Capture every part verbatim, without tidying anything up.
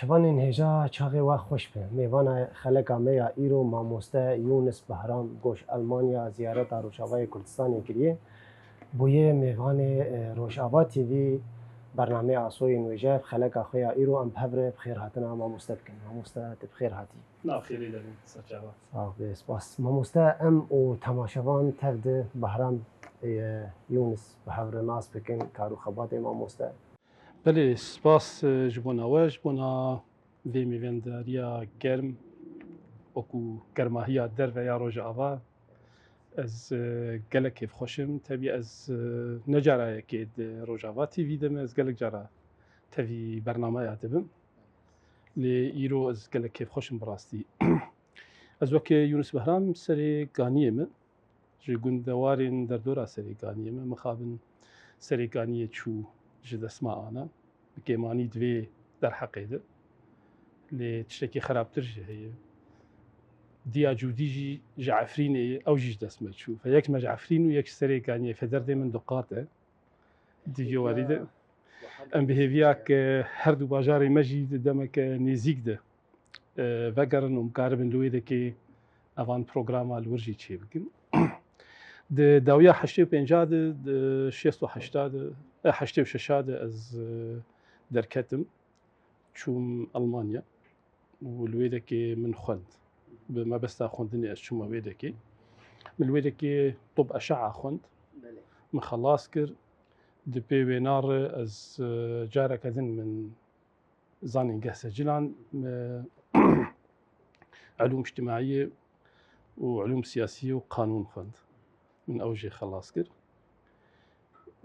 Mêvanên hêja çaxê we xweş be. Mêvana xeleka me ya îro mamoste Yûnis Behram Goş Elmanya ziyareta Rojavayê Kurdistanê kiriye. Bûye mêvanê, e, Rojava T V bernameya Asoyên Wêje bi xeleka xwe ya îro em bi hev re bi xêr hatina mamoste bikin. Mamoste tu bi xêr hatî. Nav xêrê de bin, serçava. Sağ ol, spas. Mamoste em û temaşevan tev di Behram, e, Yûnis bi hev re nas bikin, kar û xebatê mamoste. Belê, spas, e, ji bona we, ji bona vê mêvendariya germ, wekû germahiya derve ya Rojava. Ez, e, gelek kêfxweş im. Tevî ez, e, ne cara yekê di Rojava T V de me, ez gelek cara tevî bernameya dibim. Lê îro ez gelek kêfxweş im bi rastî. Ez weke Yûnis Behram serê Ganiyê me. Ji gundewarên derdora Serê Ganiyê me, mixabin Serê Ganiyê çû ji destma ana. Bi kêmanî di vê derheqê de. Lê tiştekî xerabtir jî heye. Diya Cûdî jî ji Efrînê ye, ew jî ji dest me çû. Fe yek ji me ji Efrîn û yek ji Serê Ganiyê. Fe derdê min du qat e. Di vî warî de. Em bi hêviya ke her du bajarê me jî di demeke nêzîk de, e, vegerin û em karibin li wê dekê evan programa li wir jî çêbikin. Di dawiya heştê û pênca de, di şêst û heşta de, e, heştê û şeş de ez, e, derketim, çûm Elmanya û li wê dekê min xwend. Bi mebesta xwendinê ez çûme wê dekê. Min li wê dekê tib eşe'a xwend. Belê. Min xelas kir. Di pê wêna re ez, e, careke din min zanîngeh seciland, me elûm îctimaiyê û elûm siyasiyê û qanûn xwend. Min ew jê xelas kir.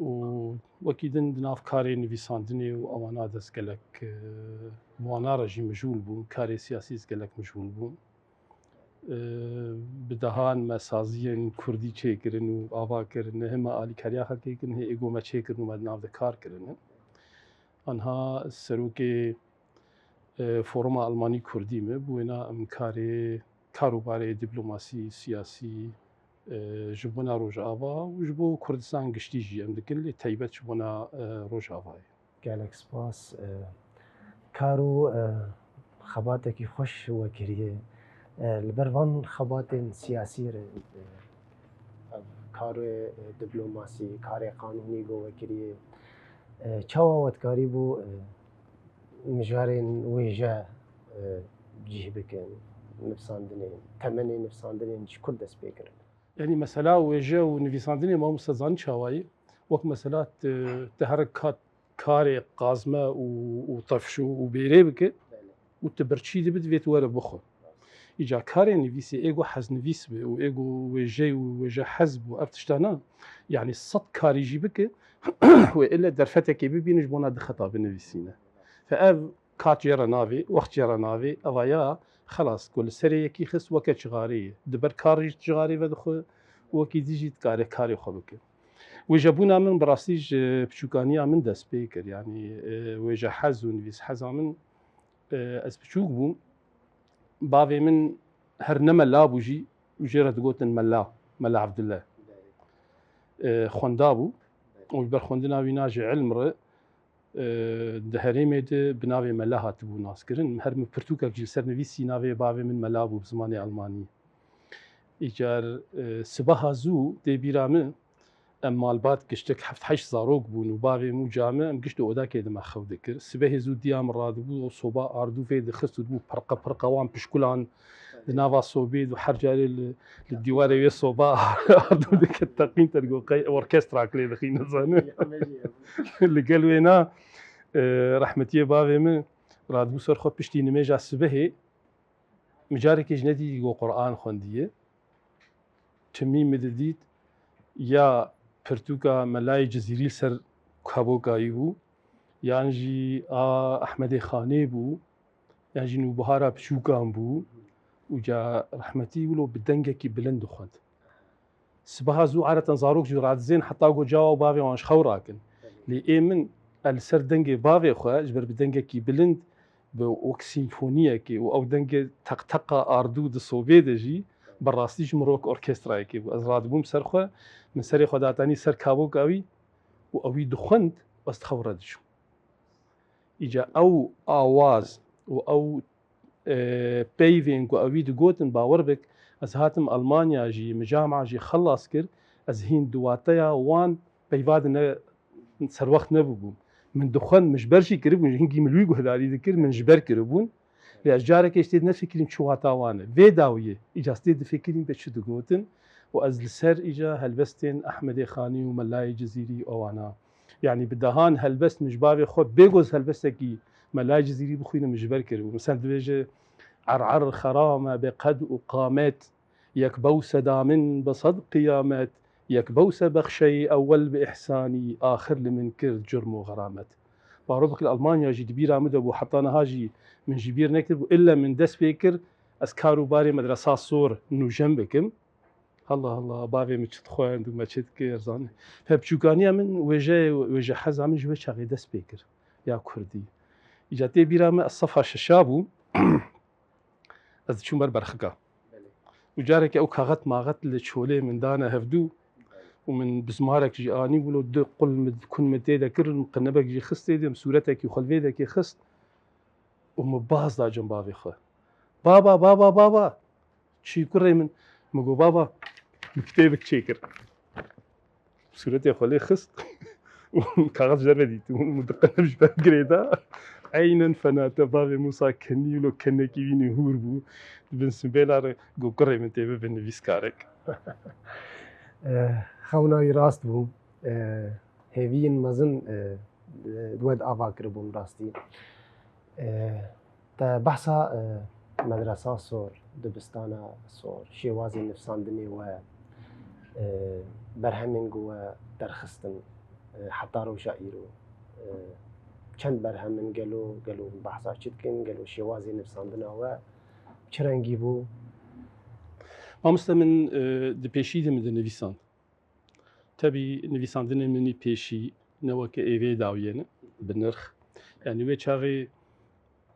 Û wekî din di nav karê nivîsandinê û ewana de ez gelek, e, wana re jî mijûl bûm. Karê siyasî ez gelek mijûl bûm. E, bi dehan me saziyên kurdî çêkirin û ava kirin. Hê me alîkariya xelkê kirin, hê êgo me çêkirin û me di nav de kar kirine. Anha serokê, e, Foruma Almanî Kurdî me. Bi wêna em karê, karûbarê diplomasî, siyasî, e, ji bona Rojava û ji bo Kurdistan giştî jî em dikin, lê taybet ji bona, e, Rojavayê. Gelek spas. E, kar û, e, xebatekî xweş we kiriye. E, li ber van xebatên siyasî re, e, ev karê, e, diplomasî, karê qanûnî ku we kiriye, e, çawa we dikarîbû, e, mijarên wêje, e, cih bikin, nivsandinê, temenê nivsandinê ji ku dest pê kirin? Yanî mesela wêje û nivîsandinê mamoste zanî çawa ye? Wek mesela tu, tu her kat karê qazme û, û tefşû û bêrê bike û tu birçî dibe divê tu were bixwe. Îca karê nivîsê ê ku heznivîs be û ê ku wêjey û wêjehez bû ev tiştana, yanî sed karî jî bike, wê ille derfetekê bibîne ji bona du xeta binivîsîne. Fe ev kat jê re navê, wext jê re navê, eva ya xelas ku li serê yekî xist weke çixarê ye. Di ber kar jî çixarê vedixwe, wekî dî jî dikare karê xwe bike. Wêjebûna min bi rastî ji piçûkaniya min dest pê kir. Yanî, e, wêjehez û nivîsheza min, e, ez piçûk bûm. Bavê min her ne mela bû jî, jê re digotin mela, Mela Evdile. E, xwenda bû. Û ji ber xwendina wî na ji ilm re, e, di herêmê de bi navê Mela hatibû naskirin. Her min pirtûkek jî li ser nivîsî navê bavê min Mela bû bi zimanê almanî. Îcar, e, sibeha zû tê bîra min, em malbat giştek heft heşt zarok bûn û bavê min û ca min, em gişt di odakê de me xew dikir. Sibehê zû diya min radibû, o soba ardû vê dixist û dibû pirqe pirqe wan pişkulan di nava sobê de û her carê li, li dîwarê wê soba ardû dikir teqîn te digot qey orkestrak lê dixîne zane. Li gel wêna, e, rehmetiyê bavê min radibû ser xwe piştî nimêja sibehê, min carekê jî nedîtî ku Quran xwendiye. Timî min didît ya pirtûka Melayê Cizîrî li ser kabokayî bû, yan jî a Ehmedê Xanê bû, yan jî Nûbihara Piçûkan bû û ca rehmetî wilo bi dengekî bilind dixwend. Sibeha zû ereten zarok jî radizên heta ku cawa û bavê wan ji xew rakin. Lê ê min, e, li ser dengê bavê xwe, ji ber bi dengekî bilind, bi wek sîmfoniyekê û ew dengê teqteqa ardû di sobê de jî, bi rastî ji min re wek orkestrayekê bû. Ez radibûm ser xwe, min serê xwe datanî ser kaboka wî û ewî dixwend, ez di xew re diçûm. Îca ew awaz û ew, e, peyvên ku ewî digotin, bawer bik, ez hatim Almanya jî, min cama jî xelas kir, ez hîn di wateya wan peyva de ne serwext nebûbûm. Min dixwend, min ji ber jî kiribûn, hingî min li wî guhdarî dikir, min ji ber kiribûn. Lê ez carekê ji tê dinefikirîm çi wata wan e. Vê dawiyê, îca ez tê difikirîm bê çi digotin û ez li ser îca helbestên Ehmedê Xanî û Melayê Cizîrî û ewana. Yanî bi dehan helbest min ji bavê xwe bêgoz helbestekî Melayê Cizîrî bixwînim, min ji ber kiribû. Misal dibêje, "Er'er xerame be qed û qamet, yek bewse da min be sed qiyamet, yek bewse bexşey ewwel bi ihsanî, axir li min kir curm û xeramet." Baro bikil Almanya jî di bîra min de bû, heta niha jî min ji bîr nekiribû, ille min dest pê kir, ez kar û barê medresa sor nûjen bikim. Allah Allah, bavê min çi dixwend û me çi dikir, zanî. He, biçûkaniya min wêje, wêje heza min ji wê çaxê dest pê kir, ya kurdî. Îca tê bîra min, ez sefa şeşa bûm, ez diçûm ber berxika. Belê. Û carekê ew kaxet maxet li çolê min dane hevdû û min bizmarek jî anî bû, lo du qul min, kun min tê de kir, min qinebek jî xist tê de, min sûretekî xwe li vê dekê xist û min baz da cem bavê xwe. "Baba, baba, baba!" "Çi kurê min?" Min got, "Baba, min kitêbek çêkir." Sûretê xwe lê xist û kaxez ji derve dît û min diqenem ji ber girê da. Eynen fenate bavê Musa kenî lo kenekî wî nî hûr bû. Di bin simbêla re got, "Kurê min tê bibe nivîskarek." Eh, xewna wî rast bû. Eh, hêviyên mezin, eh, di we de ava kiribûn rastî. Eh, Te behsa, e, medresa sor, dibistana sor, şêwazê nivîsandinê we, e, berhemên ku we derxistin, e, heta roja îro, e, çend berhem in, gelo, gelo behsa çi dikin, gelo şêwazê nivîsandina we çi rengî bû? Mamoste min, e, di pêşî de min dinivîsand. Tebî nivîsandinên min î pêşî ne weke êvê dawiyê ne, bi nirx. Yanî wê çaxê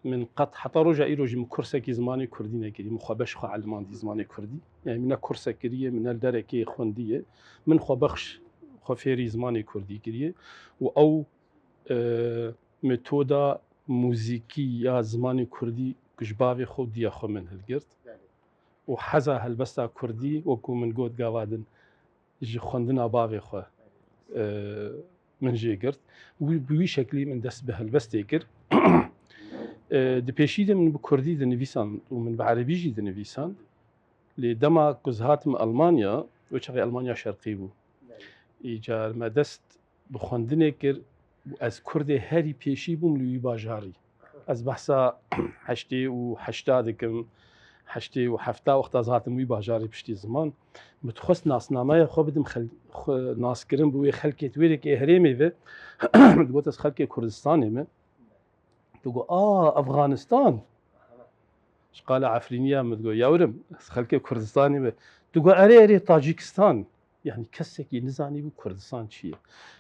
min qet heta roja îro jî min kursekî zimanê kurdî nekirî, min xwe beş xwe elimandî zimanê kurdî. Yanî min ne kursek kiriye, min ne li derekê xwendiye. Min xwe bexş, xwe fêrî zimanê kurdî kiriye û ew, e, metoda muzîkî ya zimanê kurdî ku ji bavê xwe û diya xwe min hilgirt. Û heza helbesta kurdî, wekû min got gava din, ji xwendina bavê xwe, e, min jê girt. Wî, bi wî şeklî min dest bi helbestê kir. E, di pêşî de min bi kurdî dinivîsand û min bi erebî jî dinivîsand. Lê dema ku ez hatim Almanya, wê çaxê Almanya Şerqî bû. Îcar me dest bi xwendinê kir û ez kurdê herî pêşî bûm li wî bajarî. Ez behsa heştê û heşta dikim, heştê û hefta wexta ez hatim wî bajarê piştî ziman. Min dixwest nasnameya xwe bidim xel-, xwe naskirin bi wê xelkê di wê dekê herêmê ve. Min digot ez xelkê Kurdistanê me. Digot, "A, Afganistan." Ji qala Efrîniya min digot, "Yawrim, ez xelkê Kurdistanê me." Digot, "Erê, erê, Tacikistan." Yanî kesekî nizanîbû Kurdistan çi ye.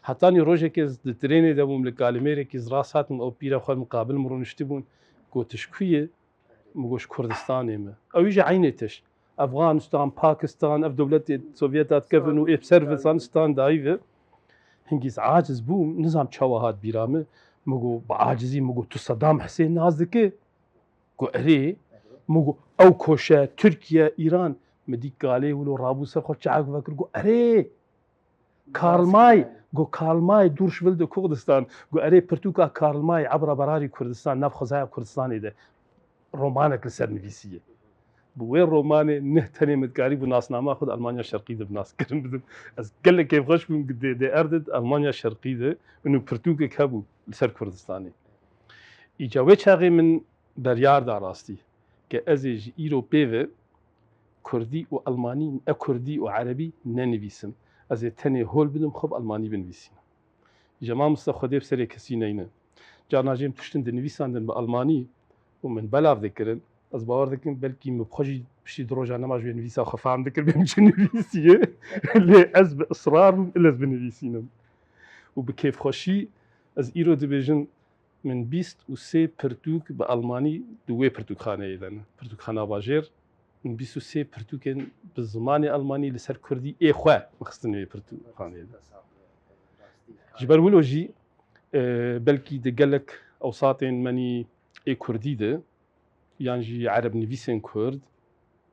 Hetanî rojekê ez di trênê de bûm, li Kalimêrekî ez rast hatim, ew pîra xwe miqabil min rûniştibûn, got, "Tu ji ku yî?" Min got, "Ji Kurdistanê me." Ew jî eynê tişt. Afganistan, Pakistan, ev dewletê Sovyeta dikevin û ê bi ser ve zanistan dayî ve. Hingî ez aciz bûm, nizam çawa hat bîra min. Min got, bi acizî min got, "Tu Sedam Hisên nas dikî?" Got, "Erê." Min got, "Ew koşe, Tirkiye, Îran." Min dî kalê wilo rabû ser xwe çavek vekir, got, "Erê." Karl May, got, "Karl May, Durchwilde Kurdistan." Got, "Erê, pirtûka Karl May, Ebra Berarî Kurdistan, nav xwezaya Kurdistanê de romanek li ser nivîsiye." Bi wê romanê neh tenê min dikarîbû nasnama xwe di Almanya Şerqî de bi naskirin bidim. Ez gelek kêfxweş bûm, dê, dê erdid Almanya Şerqî de û pirtûkek hebû li ser Kurdistanê. Îca wê çaxê min beryar da rastî, ke ez ê ji îro pê ve kurdî û almanî, e kurdî û erebî nenivîsim. Ez ê tenê hol bidim xwe bi almanî binivîsînim. Îca mamoste Xwedê bi serê kesî neyne. Carna jê em tiştin dinivîsandin bi almanî û min belav dikirin. Ez bawer dikim belkî min bi xwe jî piştî du roja nema ji wê nivîsa xwe fehm dikir bê min çi nivîsiye. Lê ez bi israr bûm, ille ez binivîsînim. Û bi kêfxweşî ez îro dibêjim, min bîst û sê pirtûk bi almanî di wê pirtûkxaneyê de ne. Pirtûkxana bajêr, min bîst û sê pirtûkên bi zimanê almanî li ser kurdî ê xwe min xistin wê pirtûkxaneyê de. Ji ber wilo jî, e, belkî di gelek ewsatên menî ê kurdî de, yan jî erebnivîsên kurd,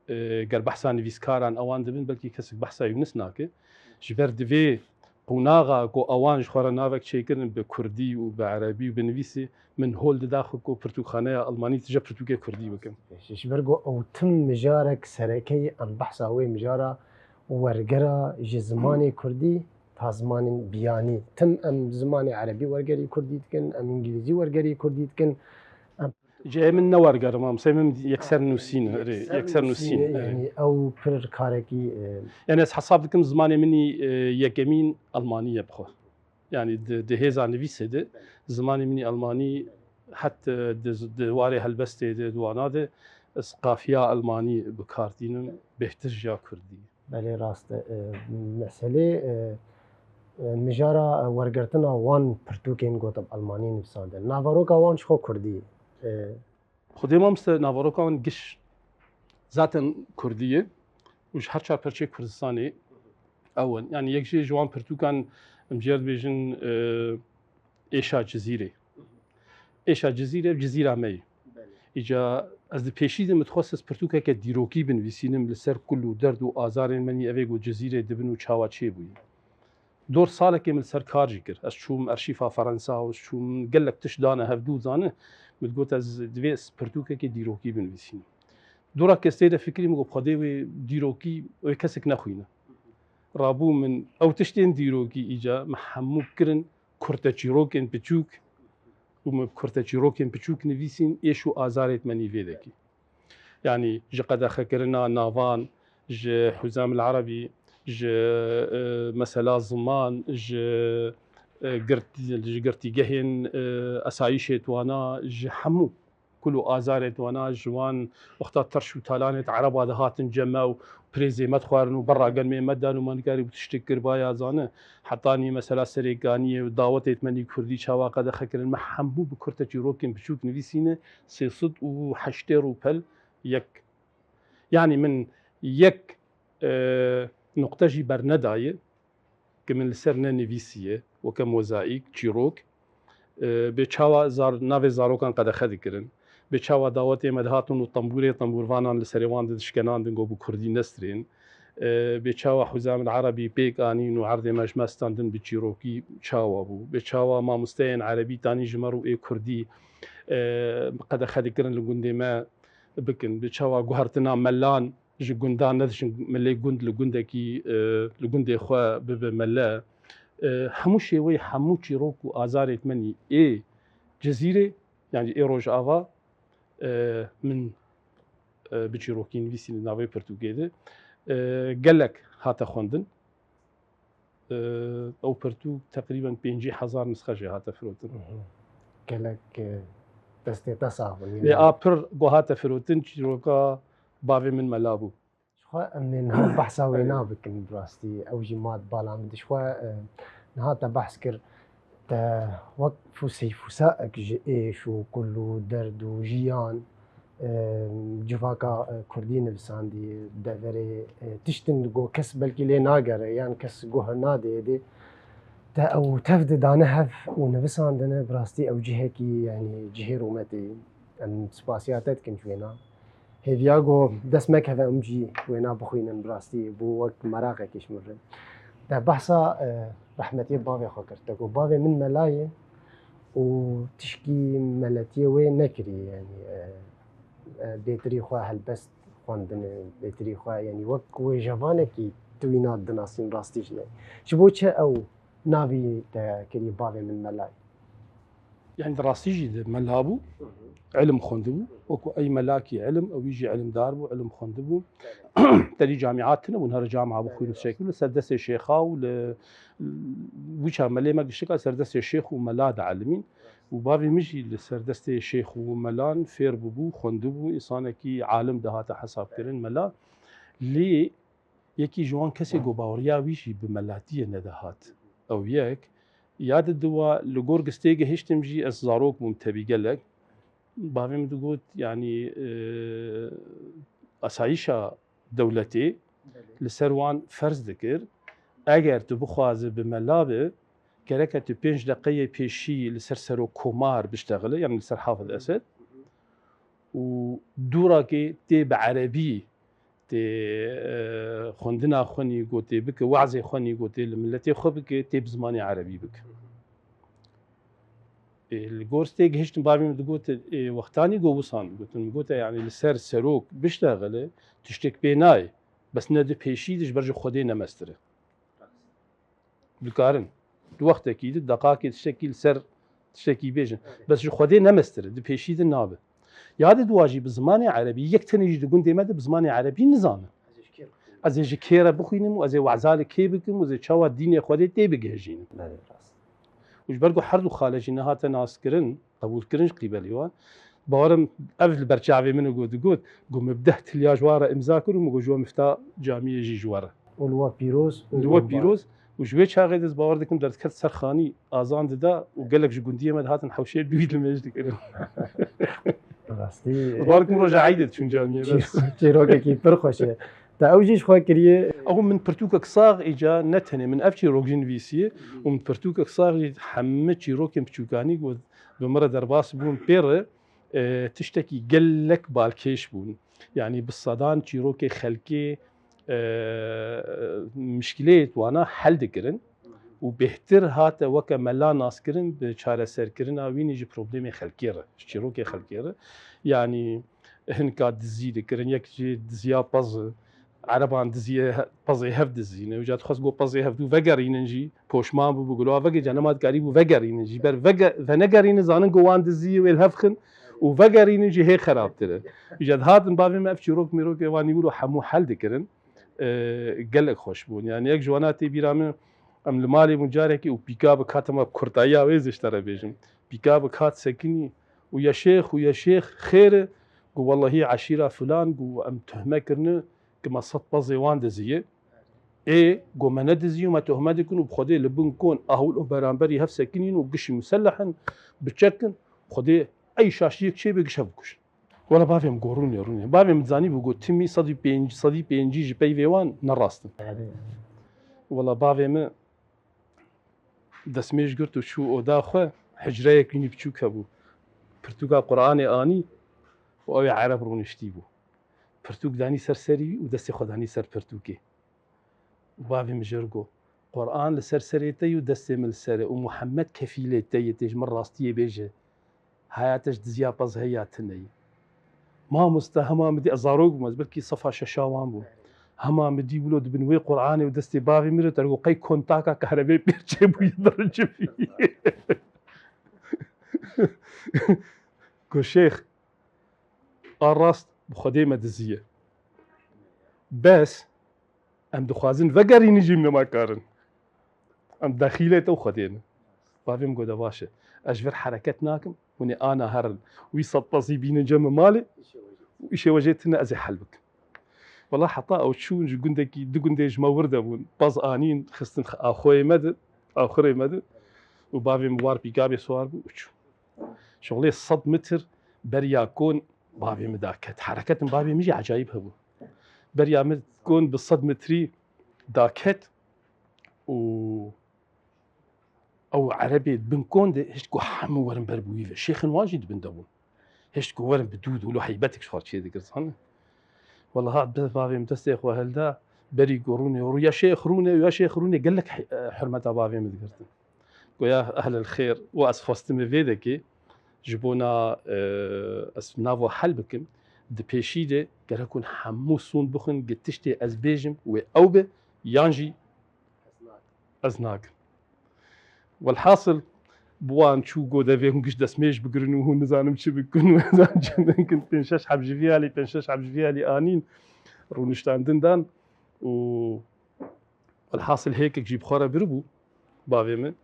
e, ger behsa nivîskaran ewan dibin, belkî kesek behsa Yûnis nake. Ji ber di vê qonaxa ku ewan ji xwe re navek çêkirin bi kurdî û bi erebî û bi nivîsê, min hol dida xwe ku pirtûkxaneya almanî tije pirtûkê kurdî bikim. Ji ber ku ew tim mijarek serekeyî em behsa wê mijara wergera ji zimanê kurdî ta zimanên biyanî. Tim em zimanê erebî wergerî kurdî dikin, em îngilîzî wergerî kurdî dikin. Cihê min ne werger e, mamosteyê min yekser nûsîn e, erê, yekser nûsîn e, erê. Yanî ew pir karekî, e, Yanî ez hesab dikim zimanê min î, e, yekemîn almanî ye bi xwe. Yanî di, di hêza nivîsê de zimanê min î almanî het, e, di, di warê helbestê de, di wana de ez qafiya almanî bi kar tînim, bêhtir ji ya kurdî. Belê rast e. E, meselê, e, e, mijara wergirtina wan pirtûkên ku te bi almanî nivîsandin. Naveroka wan ji xwe kurdî. E, Xwedê mamoste, naveroka wan giş zaten kurdî ye û ji her çar perçeyê Kurdistanê ew in. Yanî yek jê ji wan pirtûkan em jê re dibêjin, e, Êşa Cizîrê. Êşa Cizîrê, Cizîra me ye. Belê. Îca ez di pêşî de min dixwest ez pirtûkeke dîrokî binivîsînim li ser kul û derd û azarên me nî evê ku Cizîrê dibin û çawa çêbûyî. Dor salekê min li ser kar jî kir. Ez çûm erşîfa Ferensa û ez çûm gelek tişt dane hev dû zane. Min digot ez divê ez pirtûkekê dîrokî binivîsînim. Dora kestê de fikirî min got xwedê wê dîrokî wê kesek nexwîne. Rabû min ew tiştên dîrokî îca min hemû kirin kurteçîrokên piçûk û min bi kurteçîrokên piçûk nivîsîn êş û azarê me nîvê dekî. Yanî ji qedexekirina navan, ji Huzam el Erebî, ji, e, mesela ziman, ji, e, girt-, ji girtîgehên, e, esayîşê wana, ji hemû kul û azarê wana, ji wan wexta terş û talanê Ereba dihatin cem me û pirê zême dixwarin û berra gelmê me dan û me nikarî bû tiştek kir baya zane. Hetanî mesela Serêkaniyê û dawetê me nî kurdî çawa qedexe kirin, me hemû bi kurteçîrokên piçûk nivîsîne, sê sed û heştê rûpel yek. Yanî min yek, e, nuqte jî bernedaye ki min li ser nenivîsiye, weke mozaîk, çîrok, e, bê çawa zar-, navê zarokan qedexe dikirin, bê çawa dawetê me dihatin û tembûrê tembûrvanan li serê wan didişkenandin, got bi kurdî nestirên, e, bê çawa Huzam el Erebî pêk anîn û erdê me ji me standin bi çîrokî çawa bû, bê çawa mamosteyên erebî tanî ji me rû ê kurdî, e, qedexe dikirin li gundê me bikin, bê çawa guhertina melan ji gundan nediçin, milê gund li gundekî, e, li gundê xwe bibe mele. E, hemû şêweyê, hemû çîrok û azarê me nî ê Cizîrê, yanî ê Rojava, e, min, e, bi çîrokî nivîsî li navê pirtûkê de, e, gelek hate xwendin. E, ew pirtûk teqrîben pêncî hezar nisxe jê hate firotin. Mhm. Gelek, e, destê te sax bin. Lê a pir ku hate firotin çîroka bavê min mela bû. Ji xwe em ê niha behsa wêna bikin, bi rastî ew jî ma di bala min de. Ji xwe, e, niha te behs kir, te wek fûsey fûsaek ji êş û kul û derd û jiyan, e, civaka, e, kurdî nivisandî, deverê, e, tiştin ku kes belkî lê nagere yan kes guh nadê dê, te ew tev didane hev û nivisandine, bi rastî ew cihekî, yanî cihê rûmetê. Em spasiya te dikin ji wêna. Hêviya ku dest mekeve em jî wêna bixwînin, bi rastî bû wek meraqekî ji min re. Te behsa, e, rehmetiyê bavê xwe kir. Te got bavê min mela ye û tişkî meletiyê wê nekiriye, yanî, e, e, bêtirî xwe helbest xwendine, bêtirî xwe, yanî wek wêjevanekî tu wîna dinasîn rastî jî ne. Ji bo çi ew navî te kirî bavê min mela ye? Yani di rastî jî de mela bû, ilim xwendibû. Wekû ey melakî ilim, ew jî ilimdar bû, ilim xwendibû. Te dî camîat tune bûn, her camia bixwîn û şekil li ser destê şêxa û li wî çar melê me giştika ser destê şêx û mela de elimîn. Û bavê min jî li ser destê şêx û melan fêr bûbû, xwendibû, însanekî alim dihate hesabkirin mela. Lê yekî ji wan kesê ku baweriya wî jî bi melatiyê nedihat. Ew yek. Ya di diwa li gor gistê gihiştim jî ez zarok bûm tevî gelek. Bavê min digot, yanî, e, asayîşa dewletê li ser wan ferz dikir. Eger tu bixwaze bi mela be, gereke tu pênc deqeyê pêşî li ser Serok Komar biştexile, yanî li ser Hafiz Esed. û dûrakê tê bi erebî, tê, e, xwendina xwenî go tê bike, wazê xwenî go tê li miletê xwe bike, tê bi zimanê erebî bike. Ê, li gor tê gihiştin bavê min digot, ê, wextanî go wisan digotin. Min gote, yanî li ser serok biştexile, tiştek pê nayê. Bes ne di pêşî de ji ber ji Xwedê ne mestir e. Dikarin. Di wextekî de, deqakê tiştekî li ser tiştekî bêjin. Bes ji Xwedê ne mestir e. Di pêşî de nabe. Ya de dua jî bi zimanê erebî, yek tenê jî di gundê me de bi zimanê erebî nizane. Ez ê ji kê re bixwînim û ez ê waza li kê bikim û ez ê çawa dînê Xwedê tê bigihejînim. Belê, rast. Û ji ber ku her du xale jî nehate naskirin, qebûlkirin ji qîbelê wan, bawerim ev li ber çavê min e ku digot, ku min bi deh tilya ji wan re imza kir û min got ji we mifta camiyê jî ji we re. Û li we pîroz û Li we qurban. Pîroz û ji wê çaxê de ez bawer dikim derdiket ser xanî azan dida û gelek ji gundiyê me dihatin hewşê dûî li mêj dikirin. Rastî. Bawer dikim roja eydê diçûn camiyê bes. Çîrokekî pir xweş e. Te ew jî ji xwe kiriye. Ew min pirtûkek sax îca ne tenê min ev çîrok jî nivîsiye û min pirtûkek sax jî hemî çîrokên piçûkanî ku bi min re derbas bûn pê re, e, tiştekî gelek balkêş bûn. Yanî bi sedan çîrokê xelkê, e, mişkileyê wana hel dikirin û bêhtir hate weke mela naskirin bi çareserkirina wînî ji problemê xelkê re, ji çîrokê xelkê re. Yanî hinka dizî dikirin, yek jî diziya pez e, ereban diziyê he-, pezê hev dizîne. Îca dixwest got pezê hev dû vegerînin jî, poşman bû, bû gulo vegê, ca nema dikarî bû vegerînin jî. Ber vege-, venegerînin zanin got wan diziyê wê li hev xin û vegerînin jî hê xerabtir e. Îca dihatin bavê me ev çîrok mîrokê wan nîwiro hemû hel dikirin. E, gelek xweş bûn. Yanî yek ji wana tê bîra min, em li malê bûn carekî û pîkabik hat, hema kurtayiya wê ez ê ji te re bêjim. Pîkabik hat sekinî û ya şêx û ya şêx xêr e, got wellehî eşîra filan, got em tuhme kirine, ki me sed pezê wan diziyê. Ê, got me nediziyê û me tuhme dikin û bi Xwedê li bin kon ahûl û beramberî hev sekinîn û gişî muselleh in, bi çek in, Xwedê ey şaşiyek çêbe giş hev bikujin. Wela bavê min got rûnê, rûnê. Bavê min dizanîbû got timî sedî pêncî, sedî pêncî ji peyvê wan ne rast in. Wela bavê min destmêj girt û çû oda xwe, hicreyek wînî biçûk hebû. Pirtûka Quranê anî û ew ê ereb rûniştî bû. Pirtûk danî ser serî wî û destê xwe danî ser pirtûkê. Û bavê min jê re got, Quran li ser serê te yî û destê min li ser e û Muhammed kefîlê te yê, tê ji min rastiyê bêje. Haya te ji diziya pez heye ya tune ye. Mamoste hema min dî, ez zarok bûm, ez belkî sefa şeşa wan bûm. Hema min dî wilo dibin wê Quranê û destê bavê min re, te re got qey kontaka kahrebê pêr çêbûye, diricifî. Got şêx, a rast bi Xwedê me diziye. Bes em dixwazin vegerînin jî em nemakarîn. Em dexîlê te û Xwedê ne. Bavê min got de baş e. Ez ji vir hereket nakim, hûn ê ana herin. Wî sed pezî bînin cem malê û îşê we jê tune ez ê hel bikim. Wela heta ew çûn ji gundekî, du gundê ji me wir de bûn. Pez anîn, xistin axoyê me de, axurê me de. Û bavê min war pîkabê siwar bû û çû. Şixulê sed metr beriya kon bavê min daket. Hereketin bavê min jî ecayîb hebû. Beriya min kon bi sed metrî daket û ew erebê bin kon de hişt ku hemû werin ber bi wî ve. Şêxin wan jî di bin de bûn. Hişt ku werin bi dûd û lo heybetek ji xwe çê dikir, zanî. Wela hat bi bavê min destê xwe hilda, berî ku rûnê, ya şêx rûnê, ya şêx rûnê, gelek he-, hurmeta bavê min digirtin. Goya ehlel xêr, û ez xwestime vê dekê, ji bona, e, ez nava hel bikim, di pêşî de gerek hûn hemû sûnd bixwin, gi tiştê ez bêjim wê ew be, yan jî ez nakim. Welhasil, bi wan çû got devê hûn giş destmêj bigirin û hûn nizanim çi bikin û nizanim çi bikin. Pênc şeş heb ji vî alî, pênc şeş heb ji vî alî anîn, rûniştandin dan û welhasil hêkek jî bi xwe re biribû, bavê min,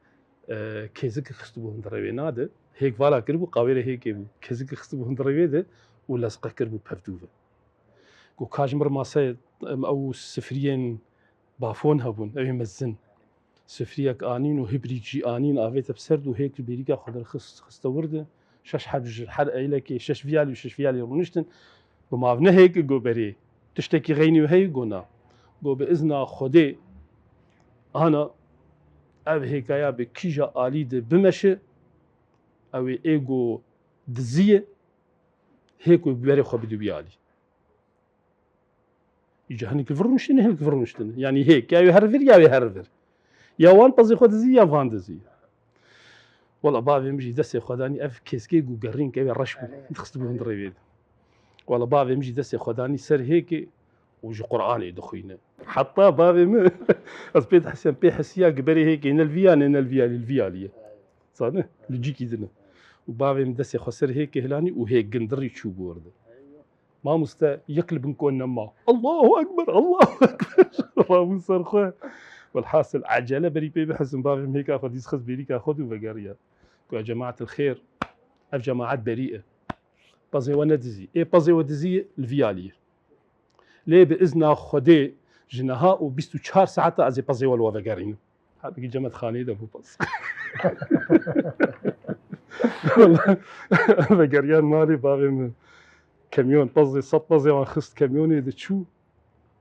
e, kêzikek xistibû hundirê wê nade. Hêk vala kiribû, qawêrê hêkê bû. Kêzikek xistibû hundirê wê de û lezqe kiribû pevdû ve. Got ka ji min re maseyê, em, ew sifriyên bafon hebûn, ew ê mezin. Sifriyek anîn û hibrîk jî anîn, avête bi ser de û hêk li bêrîka xwe derxist, xiste wir de. Şeş heb ji her eylekê, şeş viyalî û şeş viyalî rûniştin. Got ma ev ne hêk e, got berê. Tiştekî xeynî wî heye, got na. Got bi izna Xwedê, ana ev hêkaya bi kîja alî de bimeşe, ew ê ê got dizî ye. Hê ku berê xwe bidî wî alî. Îca hinek vir rûniştine, hinek vir rûniştine. Yanî hê, ya wê her vir, ya wê her vir. Ya wan pezê xwe dizî, ya van dizî. Wela bavê min jî destê xwe danî, ev kêskê ku gerîn ke ew ê reş bû. Dixistibû hin rêvê de. Wela bavê min jî destê xwe danî ser hêkê û ji Qur'anê dixwîne. Heta bavê min, ez pê dihesiyam, pê hesiya ki berê hêkê ne li vî ya ne, ne li vî ya, li vî ya lî ye. Zanî? Li cîkî din e. Û bavê min destê xwe ser hêkê hilanî û hêk gindirî çû bi wir de. Mamoste yek li bin kon nema. Allahu Ekber, Allahu Ekber. Rabû ser xwe. Welhasil ecele berî pê bihesin, bavê min hêka xwe dîs xist bêrîka xwe dû vegeriya. Ku ya cemaetil xêr, ev cemaet berî e. Pezê we nedizî. Ê pezê we dizî li vî alî ye. Lê bi izna Xwedê ji niha û bîst û çar saeta ez ê pezê we li we vegerînim. Hebikî cemetxaneyê de bû pez. Wela, vegeriyan malê bavê min. Kemyon pezê, sed pezê wan xist kemyonê de çû.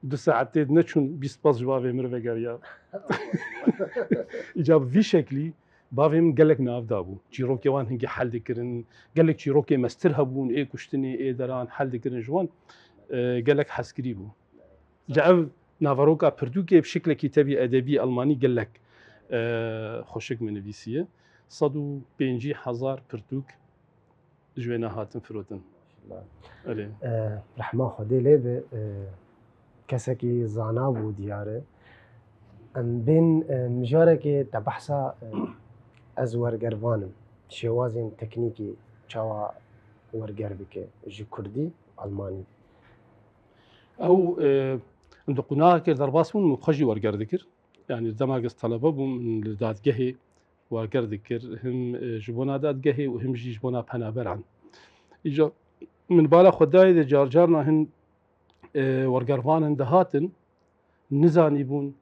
Du saetê de neçûn bîst pez ji bavê min re vegeriya. Îca bi vî şeklî bavê min gelek nav dabû. Çîrokê wan hingî hel dikirin. Gelek çîrokê mestir hebûn, ê kuştinê, ê deran hel dikirin ji wan. E, gelek hezkirî bû. Ca ev naveroka pirtûkê bi şiklekî tevî edebî almanî gelek, e, xweşik min nivîsiye. Sed û pêncî hezar pirtûk ji wê ne hatin firotin. Erê. E, rehma Xwedê lê be, e, kesekî zana bû diyar e. Em bên, e, mijarekê te behsa, e, ez wergervan im. Şêwazên teknîkî çawa werger bike ji kurdî, almanî? Ew, e, em di qûnakê derbas bûn, min xwe jî werger dikir. Yanî dema ez telebe bûm, min li dadgehê werger dikir, him, e, ji bona dadgehê û him jî ji bona penaberan. Îca min bala xwe dayê de car carna hin, e, wergervanin dihatin, nizanîbûn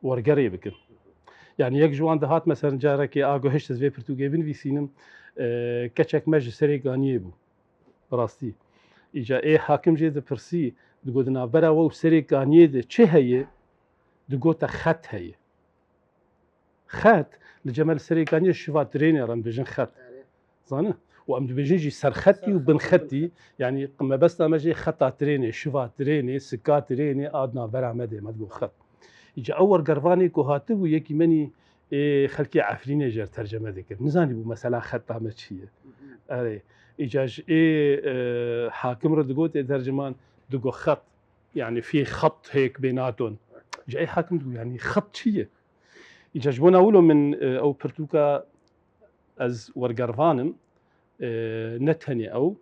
wergerê bikin. Yanî yek ji wan dihat, meselen carekê a guhişt ez vê pirtûkê binivîsînim, e, keçek me ji Serê Ganiyê bû. Bi rastî. Îca ê hakim jê dipirsî, digot, di navbera we û Serê Ganiyê de çi heye? Digot, te xet heye. Xet, li cem li Serê Ganiyê şiva trênê re em dibêjin xet. Erê. Zanî? Û em dibêjin jî serxetî û binxetî. Yanî mebesta me jê xeta trênê, şiva trênê, sika trênê, a di navbera me de, me digot xet. Îca ew wergervanê ku hatibû, yekî menî ê xelkê Efrînê jê re terceme dikir. Nizanîbû mesela xeta me çi ye. Mhm. Erê. Îca ji ê, e, hakim re digot ê terciman, digot xet. Yanî fî xet hêk bênaton. Îca ê hakim digot, yanî xet çi ye? Îca ji bona wilo min, e, ew pirtûka ez wergervan im, e, ne tenê ew.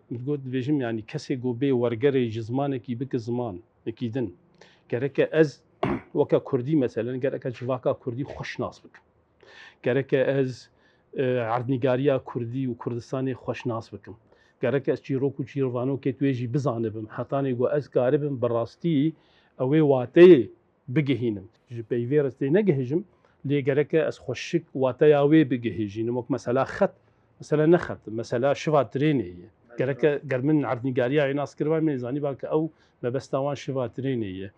Min digot, dibêjim, yanî kesê ku bê wergerê ji zimanekî bike zimanekî din. Gereke ez weke kurdî, meselen, gereke civaka kurdî xweş nas bikim. Gereke ez, e, erdnîgariya kurdî û Kurdistanê xweş nas bikim. Gereke ez çîrok û çîrvanokê wê jî bizanibim. Hetanê ku ez karibim bi rastî ew ê wateyê bigihînim. Ji peyvê re tê negihêjim, lê gereke ez xweşik wateya wê bigihêjînim. Wek mesela xet, mesela ne xet, mesela şiva trênê ye. Gereke ger min erdnîgariya wê nas kiriba, min ê zanîba ke ew mebesta wan şiva trênê ye.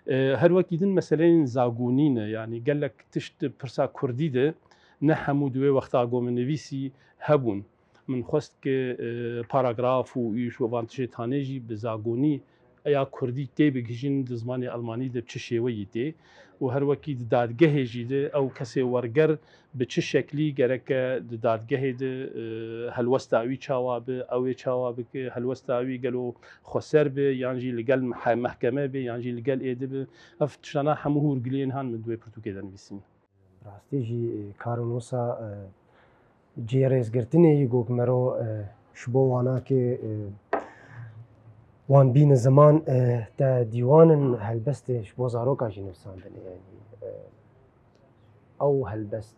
E, her wekî din meseleyên zagonî ne, yanî gelek tişt pirsa kurdî de ne hemû di wê wexta ku min nivîsî hebûn. Min xwest ke, e, paragraf û îş û van tiştê tanê jî bi zagonî ya kurdî tê bigihîjin di zimanê almanî de bi çi şêweyî tê û her wekî di dadgehê jî de ew kesê werger bi çi şeklî gereke di dadgehê de, e, helwesta wî çawa bi, ew ê çawa bike, helwesta wî gelo xweser be yan jî li gel mehe-, mehkeme be yan jî li gel êdî be. Ev tiştana hemû hûrgiliyên han min di wê pirtûkê de nivîsîn. Bi rastî jî, e, kar û nosa, e, cihê rêzgirtinê yî ku mero, e, ji bo wanakê, e, wan bîne ziman, e, te dîwan in helbestê ji bo zaroka jî nivîsandinê, yanî, e, ew helbest,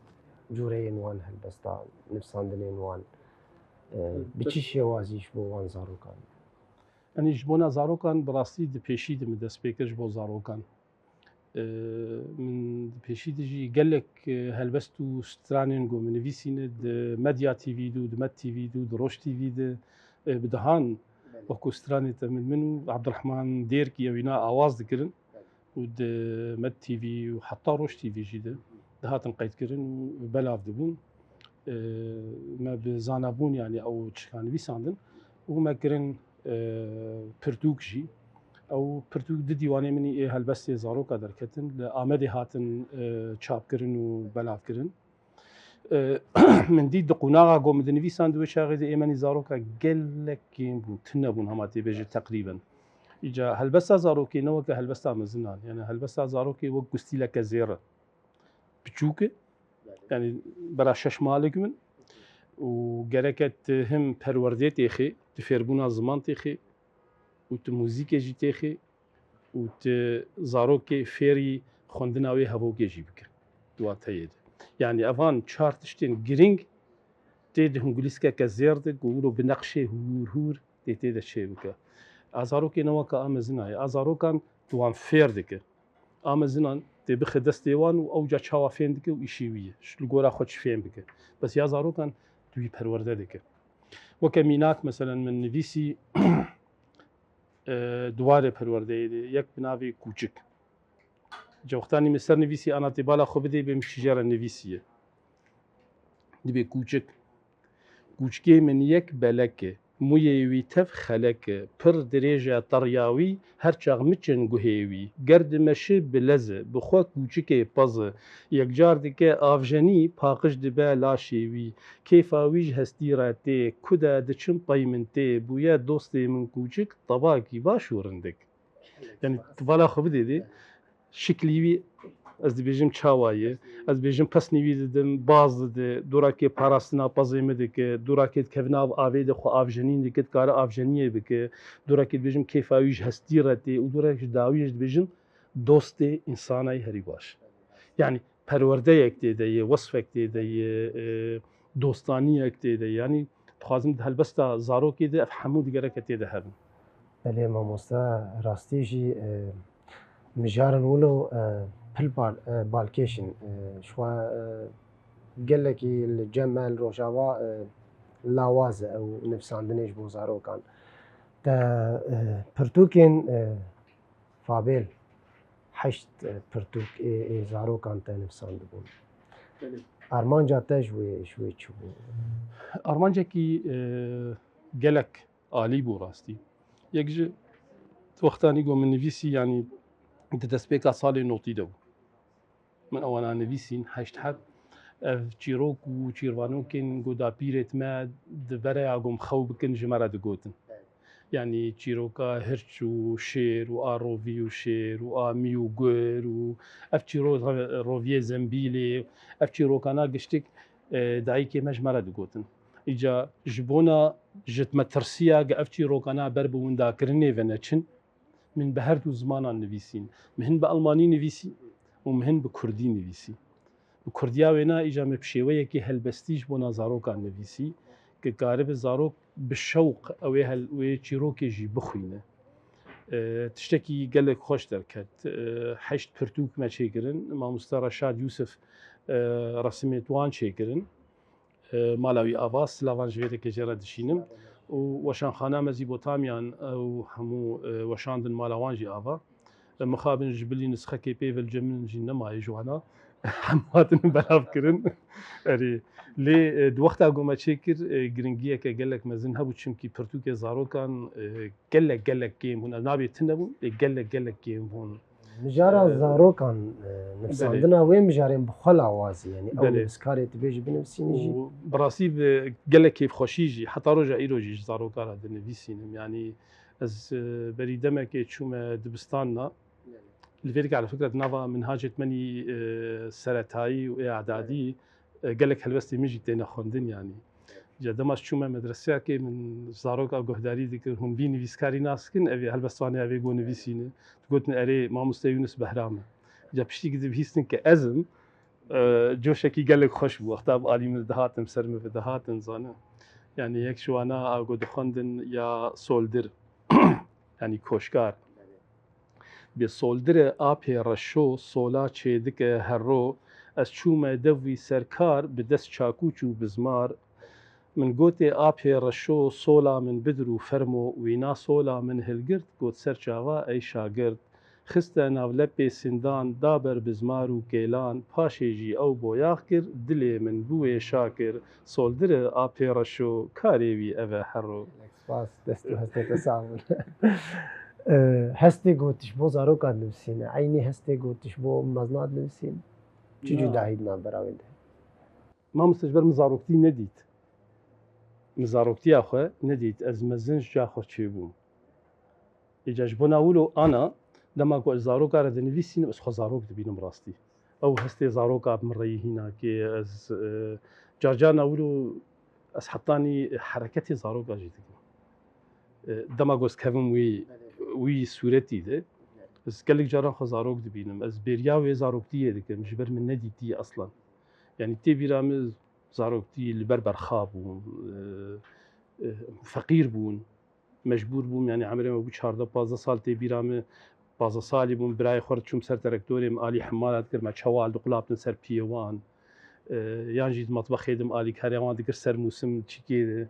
cûreyên wan helbesta nivîsandinên wan, e, bi çi şêwazî ji bo wan zarokan? Yanî ji bona zarokan bi rastî di pêşî de min dest pê kir ji bo zarokan. E, min di pêşî de jî gelek, e, helbest û stranên ku min nivîsîne di Medya T V de û di Med T V de û di Roj T V de, e, bi dehan wekû stranê te min, min û Abdurrahman Dêrkî ew îna awaz dikirin û di Med T V û heta Roj T V jî de dihatin qeydkirin û belav dibûn. E, me bi zanabûn, yanî ew çikan nivîsandin. Û me kirin, e, pirtûk jî. Ew pirtûk di dîwanê min ê helbestê zaroka derketin, li Amedê hatin, e, çapkirin û belavkirin. E, min dît di qunaxa ku min dinivîsand wê çaxê de ê menî zaroka gelek kêm bûn, tune bûn hema tê bêje teqrîben. Îca helbesta zarokê ne weke helbesta mezinan, yani helbesta zarokê wek ku stîleke zêr e. Piçûk e, yani bera şeş malik min û gereke tu him perwerdê têxê, tu fêrbûna ziman têxê û tu muzîkê jî têxê û tu zarokê fêrî xwendina wê hevokê jî bike di wateyê de. Yani evan çar tiştên girîng tê di hingulîskeke zêr de ku wilo bi neqşê hûr hûr tê tê de çê bike. A zarokê ne weke a mezina ye. A zarokan tu wan fêr dike. A mezinan tê bixe destê wan û ew ca çawa fêm dike û îşê wî ye. Ji li gora xwe çi fêm bike. Bes ya zarokan tu wî perwerde dike. Weke mînak, meselen, min nivîsî, e, di warê perwerdeyê de yek bi navê Kûçik. Cewxtanî min ser nivîsî, ana tê bala xwe bidê, bê min şîjara nivîsî ye. Dibê Kûçik. Kûçikê min yek belek e, mûyê wî tev xelek e, pir dirêj e teriya wî, her çax miçin guhê wî. Ger dimeşi bilez e, bi xwe kûçikê pez e, yekcar dike avjenî, paqij dibe laşê wî. Kêfa wî ji hestî re tê, ku de diçim pey min tê, bûye dostê min kûçik, tevakî baş û rindik. Yani tu vala xwe bidê dê, şiklî wî ez dibêjim çawa ye, ez dibêjim pesnî wî didim, baz dide, dorakê parastina pezê min dike, dorakê dikevin av avê de xwe avjenîn dike, dikare avjeniyê bike, dorakê dibêjim kêfa wî ji hestî re tê û dorakê ji dawiyê jî dibêjim dostê însanayî herî baş. Yani perwerdeyek tê de ye, wesfek tê de ye, e, dostaniyek tê de ye. Yani dixwazim di helbesta zarokê de ev hemû digereke tê de hebin. Belê mamoste, rastî jî, e, mijarin wilo, e, pil bal, e, balkêş in. E, ji xwe, e, gelekî li cem me li Rojava, e, lawaz e ew nivsandinê ji bo zarokan. Te, e, pirtûkên, e, Fabêl, heşt, e, pirtûk ê, ê zarokan te nivsandibûn. Belê. Armanca te ji wê, ji wê çi bû? Armancekî, e, gelek alî bû rastî. Yek ji wextanî ku min nivîsî, yanî di destpêka salê notî de bû. Min ewana nivîsîn, heşt heb. Ev çîrok û çîrvanokên ku dapîrêt me di bereya ku em xew bikin ji me re digotin. Yanî çîroka hirç û şêr û a rovî û şêr û a mî û gur û ev çîro-, roviyê zembîlê, ev çîrokana giştik, e, dayikê me ji me re digotin. Îca ji bona ji me tirsiya ge ev çîrokana ber bi windakirinê ve neçin, min bi her du zimanan nivîsîn. Min hin bi almanî nivîsî û min hin bi kurdî nivîsî. Bi kurdiya wêna îca min bi şêweyekî helbestî ji bona zarokan nivîsî, ki karibe zarok bi şewq ew ê hel-, wê çîrokê jî bixwîne. E, tiştekî gelek xweş derket. E, heşt pirtûk me çêkirin. Mamoste Reşad Yûsif, e, resimê wan çêkirin. E, mala wî ava, silavan ji vê deke jê re dişînim. Û weşanxana Mezîbotamiyan, ew hemû, e, weşandin mala wan jî ava. E, mixabin ji bilî nisxekê pê ve li cem min jî nemaye ji wana. Hemû hatine belav kirin. Erê, lê, e, di wexta ku me çêkir, e, giringiyeke gelek mezin hebû, çimkî pirtûkê zarokan, e, gelek, gelek kêm bûn. Ev nabê tune bûn, lê gelek, gelek kêm bûn. Mijara Ee, zarokan, e, nivsandina belê. Wê mijarên bi xwe lawazî, yanî ew Belê. Nivîskarê dibêjî binivîsînî jî. Û bi rastî bi gelek kêfxweşî jî, heta roja îro jî ji zarokan re dinivîsînim. Yanî ez, e, berî demekê çûme dibistan de. Belê. Li vê dika, li fikret nava minhacê me nî, e, seretayî û ê edadî, e, gelek helbestê min jî têne xwendin, yanî. Ca dema ez çûme medreseyekê, min zaroka guhdarî dikir, hûn vî nivîskarî nas dikin, ev ê helbestvanê ev ê go nivîsîne. Digotin, erê, mamoste Yûnis Behram e. Ca piştî ki dibihîstin ke ez im, e, coşekî gelek xweş bû. Wexta bi alî min dihatin, ser min ve dihatin, zane. Yanî yek ji wana a go dixwendin ya soldir, yanî koşkar. Bê soldire apê reşo, sola çêdike herro, ez çûme dev wî serkar, bi dest çakûç û bizmar. Min gotê, apê reşo, sola min bidir û fermo, wîna sola min hilgirt, got, ser çava ey şagirt. Xiste nav lepê sindan, da ber bizmar û kêlan, paşê jî ew boyax kir, dilê min bi wê şa kir, soldire a pêreşo, karê wî ev e herro. Gelek spas, dest û hestê te sax bin. E, hestê ku tu ji bo zaroka dinivîsîne, eynî hestê ku tu ji bo mezina dinivîsîne, çi cudahî di navbera wê de? Mamoste, ji ber min zaroktî nedît. Min zaroktiya xwe nedît. Ez mezin ji ca xwe çêbûm. Îca ji bona wilo ana, dema ku ez zaroka re dinivîsînim, ez xwe zarok dibînim rastî. Ew hestê zaroka bi min re yî hînakê, ez, e, carcarna wilo ez hetanî hereketê zaroka jî dikim. E, dema ku ez kevim wî, wî sûretî de, ez gelek caran xwe zarok dibînim. Ez bêriya wê zaroktiyê dikim, ji ber min nedîtî eslan. Yanî tê bîra min zaroktî li ber berxa bûn, e, e, feqîr bûn, mecbûr bûn, yanî emrê me bû çardeh pazdeh sal, tê bîra min pazdeh salî bûn, birayê xwe re çûm ser terektorê, min alî hemala dikir, me çawa li diqulaptin ser piyê wan, e, yan jî di matbexê de min alîkarê wan dikir ser mûsim çîkê de,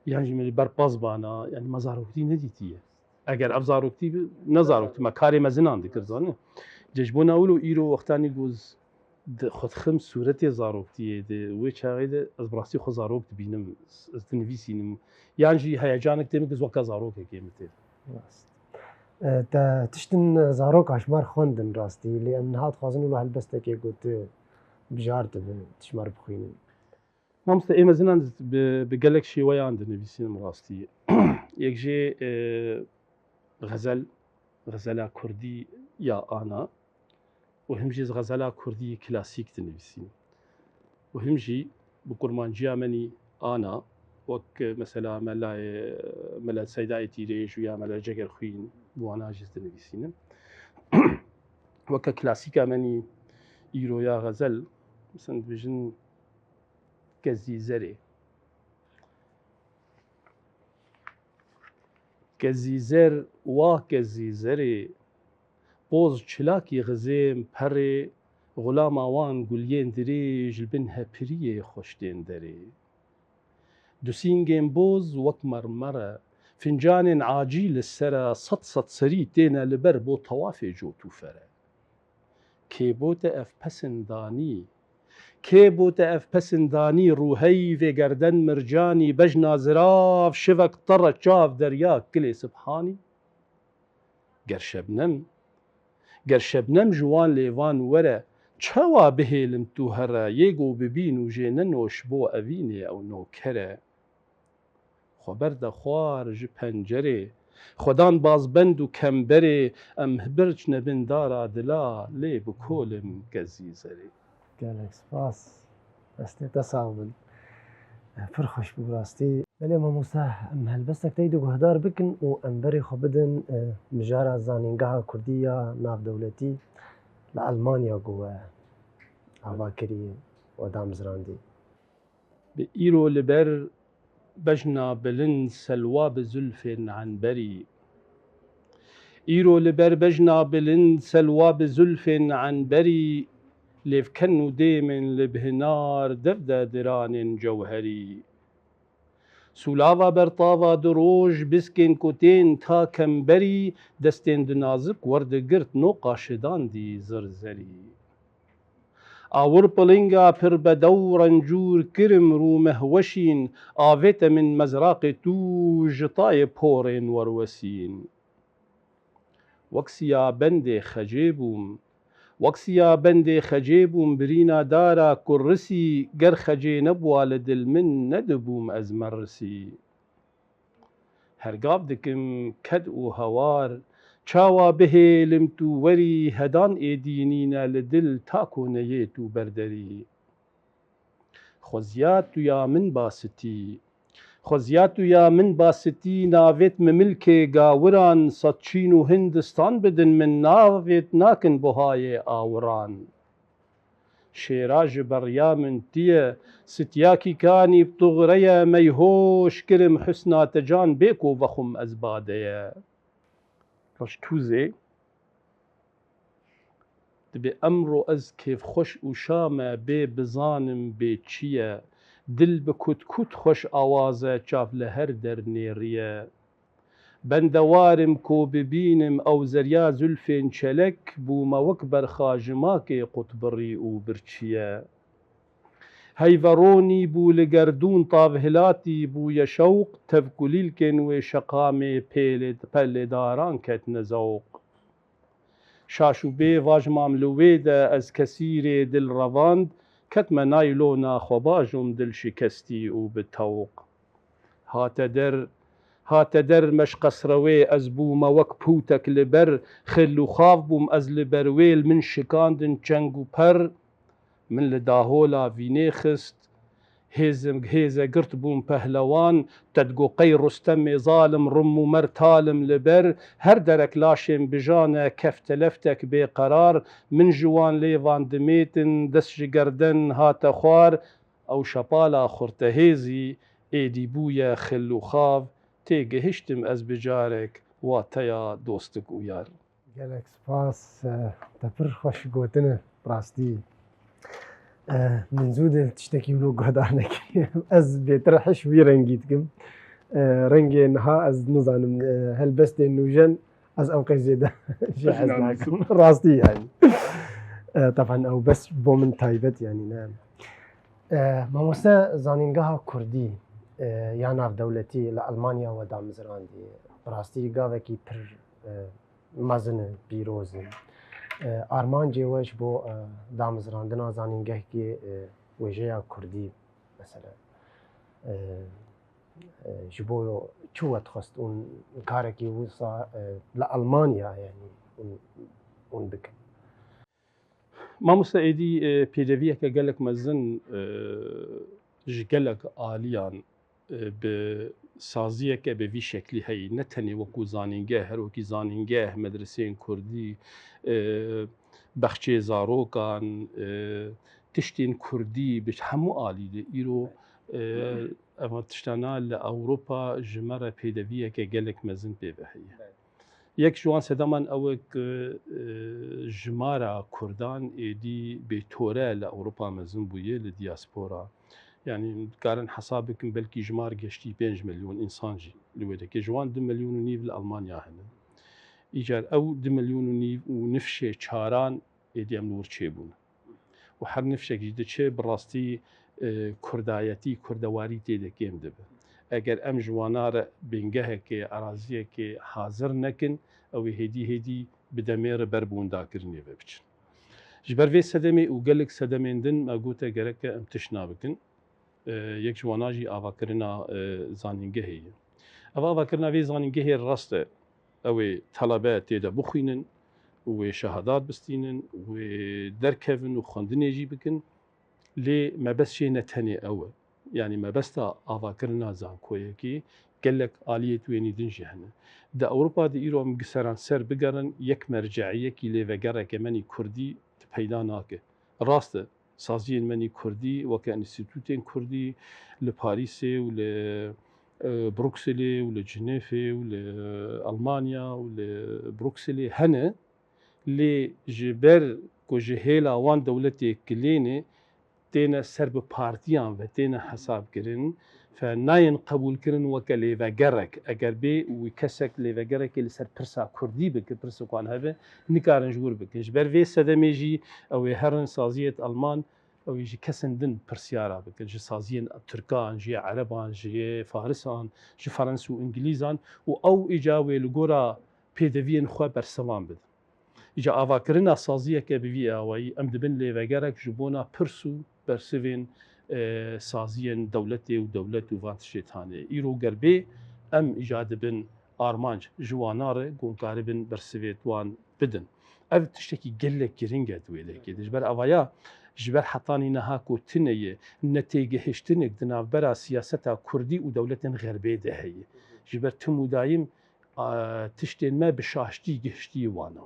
yan jî min li ber paz bana, yanî me zaroktî nedîtiye. Eger ev zaroktî bi, ne zaroktî, me karê mezinan dikir, zanî. Ji bona wilo îro wextanî ku ez di xwe dixim sûretê zaroktiyê de, wê çaxê de ez bi rastî xwe zarok dibînim, ez dinivîsînim. Yan jî heyecanek tê min ku ez weke zarokekê min tê. Rast. E, te tiştin zaroka ji me re xwendin rastî, lê em niha dixwazin wilo helbestekê ku tu bijartibin, tu ji me re bixwînin. Mamoste, ê mezinan bi, bi gelek şêweyan dinivîsînim rastî. Yek jê, e, xezel, xezela kurdî ya ana û him jî ez xezela kurdî klasîk dinivîsînim. Û him jî bi kurmanciya menî ana, wek mesela Melayê, Mela Seydayê Tîrêj û ya Mela Cegerxwîn, bi wana jî ez dinivîsînim. Weke klasîka menî îro ya xezel, mesela dibêjin, Kezî zerê. Kezî zer, wa kezî zerê, poz çilakî xizêm perê, xulama wan guliyên dirêj li bin hepiriyê xweştên derê. Du sîngên boz wek mermer e, fincanên acî li ser e, sed sed serî têne li ber bo tewafê cot û fere. Kê bo te ev pesindanî? Kê bo te ev pesindanî, rûheyvê gerden mircanî, bejna zirav, şivek tere çav derya kilê sibhanî? Ger şebnem, ger şebnem ji wan lêvan were, çawa bihêlim tu here, yê go bibîn û jê nenoş bo evînê ew noker e. Xwe berde xwar ji pencerê, xwedan bazbend û kemberê, em birç nebin dara dila, lê bi kolim kezî zerê. Gelek spas. Destê te sax bin. Pir xweş bû rastî. Belê mamoste, em helbestek te yî diguhdar bikin û em berê xwe bidin, e, mijara zanîngeha kurdî ya navdewletî li Elmanya ku we ava kirî û damizrandî. Bi îro li ber bejna bilind selwa bi zulfên enberî. Îro li ber bejna bilind selwa bi zulfên enberî, lêvken û dêmên li bi hinar dev de diranên cewherî. Sûlava bertava du roj biskên ku tên ta kemberî, destên di nazik werdigirt noqa şidandî zirzerî. Awir pilinga pir bedew rencûr kirim rû mehweşîn, avête min mezraqê tûj ji tayê porên werwesîn. Wek siya bendê xecê bûm, wek siya bendê xecê bûm, birîna dara kurrisî, ger xecê nebûa li dil min, nedibûm ez merisî. Hergav dikim ked û hewar, çawa bihêlim tu werî, hedan êdî nîne li dil, ta ku neyê tu berderî. Xweziya tu ya min basitî, xweziya tu ya min basitî, navêt mi milkê gawiran, sed Çîn û Hindistan bidin min, navêt nakin buhayê awiran. Şêra ji beriya min tu ye, sitiyakî kanî bi tuxre ye, meyhoş kirim husna te can, bê ku vexwim ez bade ye. Reştûzê, dibê emro ez kêfxweş û şa me, bê bizanim bê çi ye, dil bi kut kut xweş awaz e, çav li her der nêriye. Bendewar im ku bibînim ew zerya zulfên çelek, bûme wek berxa ji makê qutbirî û birçiye. Heyveronî bû li gerdûn tav hilatî bûye şewq, tev kulîlkên wê şeqamê pêlê pelêdaran ketine zewq. Şaş û bê vajmam li wê de ez kesîrê dil revand, ketme naylona xwe bajom dil şikestî û bi tewq. Hate der, hate der meşqesrewê ez bûme wek pûtek li ber, xil û xav bûm ez li ber wê, li min şikandin çeng û per. Min li dahola vînê xist, hêzim, hêze girt bûm pehlewan, te digo qey Rustemê zalim rim û mer talim li ber, her derek laşên bijane kefte leftek bêqerar, min ji wan lêvan dimêtin, dest ji gerden hate xwar, ew şepala xurtehêzî êdî bûye xil û xav, tê gihiştim ez bi carek wateya dostik û yar. Gelek spas, e, te pir xweş gotine, rastî. E, min zû di tiştekî wilo guhdar nekiriye. Ez bêtir hiş wî rengî dikim. E, rengê niha ez nizanim, e, helbestên nûjen ez ew qey zêde jê hez nakim. Rastî yani. E, teban ew bes bo min taybet yani ne. E, mamoste zanîngeha kurdî, e, ya navdewletî li Almanya we damizrandî. Bi rastî gavekî pir, e, mezin e, pîroz e. E, armancê we ji bo, e, damizrandina zanîngehkê, e, wêjeya kurdî, mesela, e, e, ji bo çi we dixwest hûn karekî wisa, e, li Almanya, yanî hûn, hûn bikin? Mamoste êdî, e, pêdeviyeke gelek mezin, e, ji gelek aliyan e, bi saziyeke bi vî şeklî heyî, ne tenê wekû zanîngeh, her wekî zanîngeh, medreseyên kurdî, e, bexçeyê zarokan, e, tiştên kurdî bi hemû alî de îro, e, eva tiştana li Ewropa ji me re pêdeviyeke gelek mezin pê ve heye. Yek ji wan sedeman ew e ku, e, jimara Kurdan êdî bêtore li Ewropa mezin bûye, li diaspora. Yanî dikarin hesab bikin, belkî jimar geştî pênc milyon însan jî li wê dike. Ji wan du milyon û nîv li Almanya hene. Îcar ew du milyon û nîv û nifşê çaran êdî em li wir çêbûne. Û her nifşek jî diçe, bi rastî, e, kurdayetî, kurdewarî tê de kêm dibe. Eger em ji wana re bingehekê, eraziyekê hazir nekin, ew ê hêdî hêdî bi demê re ber bi windakirinê ve biçin. Ji ber vê sedemê û gelek sedemên din me gote gereke em tiştna bikin. E, yek ji wana jî avakirina, e, zanîngehê ye. Ev avakirina vê zanîngehê rast e. Ew ê telebe tê de bixwînin û wê şehadat bistînin, wê derkevin û xwendinê jî bikin. Lê mebest jê ne tenê ew e. Yanî mebesta avakirina zankoyekî gelek aliyê tuênî din jî hene. Di Ewropa de îro em gi seranser bigerin, yek merceiyekî lêvegereke menî kurdî tu peyda nake. Rast e, saziyên menî kurdî weke înstîtûtên kurdî li Parîsê û li, e, Brukselê û li Cinêfê û li Almanya û li Brukselê hene, lê ji ber ku ji hêla wan dewletê kilêne têne ser bi partiyan ve têne hesabkirin, fe nayên qebûlkirin weke lêvegerek. Eger bê û kesek lêvegerekê li ser pirsa kurdî bike, pirsek wan hebe, nikarin ji wir bikin. Ji ber vê sedemê jî ew ê herin saziyêt Alman, ew ê ji kesên din pirsyara bikin, ji saziyên Tirkan, ji yê Ereban, ji yê Farisan, ji Ferens û Îngilîzan û ew îca wê li gora pêdeviyên xwe bersivan bidin. Îca avakirina saziyeke bi vî awayî, em dibin lêvegerek ji bona pirs û bersivên, e, saziyên dewletê û dewlet û van tiştê tanê. Îro ger bê, em îca dibin armanc ji wana re ku hûn karibin bersivêt wan bidin. Ev tiştekî gelek giring e di wê lekê de. Ji ber avaya, ji ber hetanî niha ku tune ye, netêgihiştinek di navbera siyaseta kurdî û dewletên xerbê de heye. Ji ber tim û dayim, a, tiştên me bi şaştî gihiştî wana.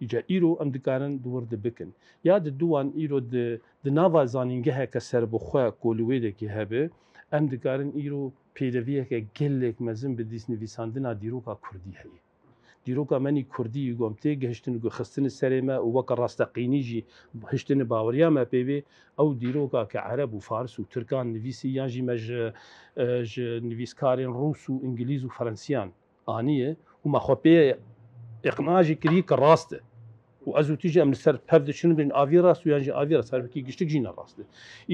Îca îro em dikarin di wir de bikin. Ya di duwan îro di, di nava zanîngeheke serbixwe ku li wê dekê hebe, em dikarin îro pêdeviyeke gelek mezin bi dîsnivîsandina dîroka kurdî heye. Dîroka menî kurdî ku em tê gihiştin û xistine serê me û weke rasteqînî jî hiştine baweriya me pê bê, ew dîroka ke Ereb û Faris û Tirkan nivîsî yan jî me ji, e, ji nivîskarên Rûs û Îngilîz û Ferensiyan aniye û me xwe pê îqna jî kirî ke rast e. Û ez û tu jî em li ser pev diçin, bên a vî rast û yan jî a vî rast, her wekî giştik jî ne rast e.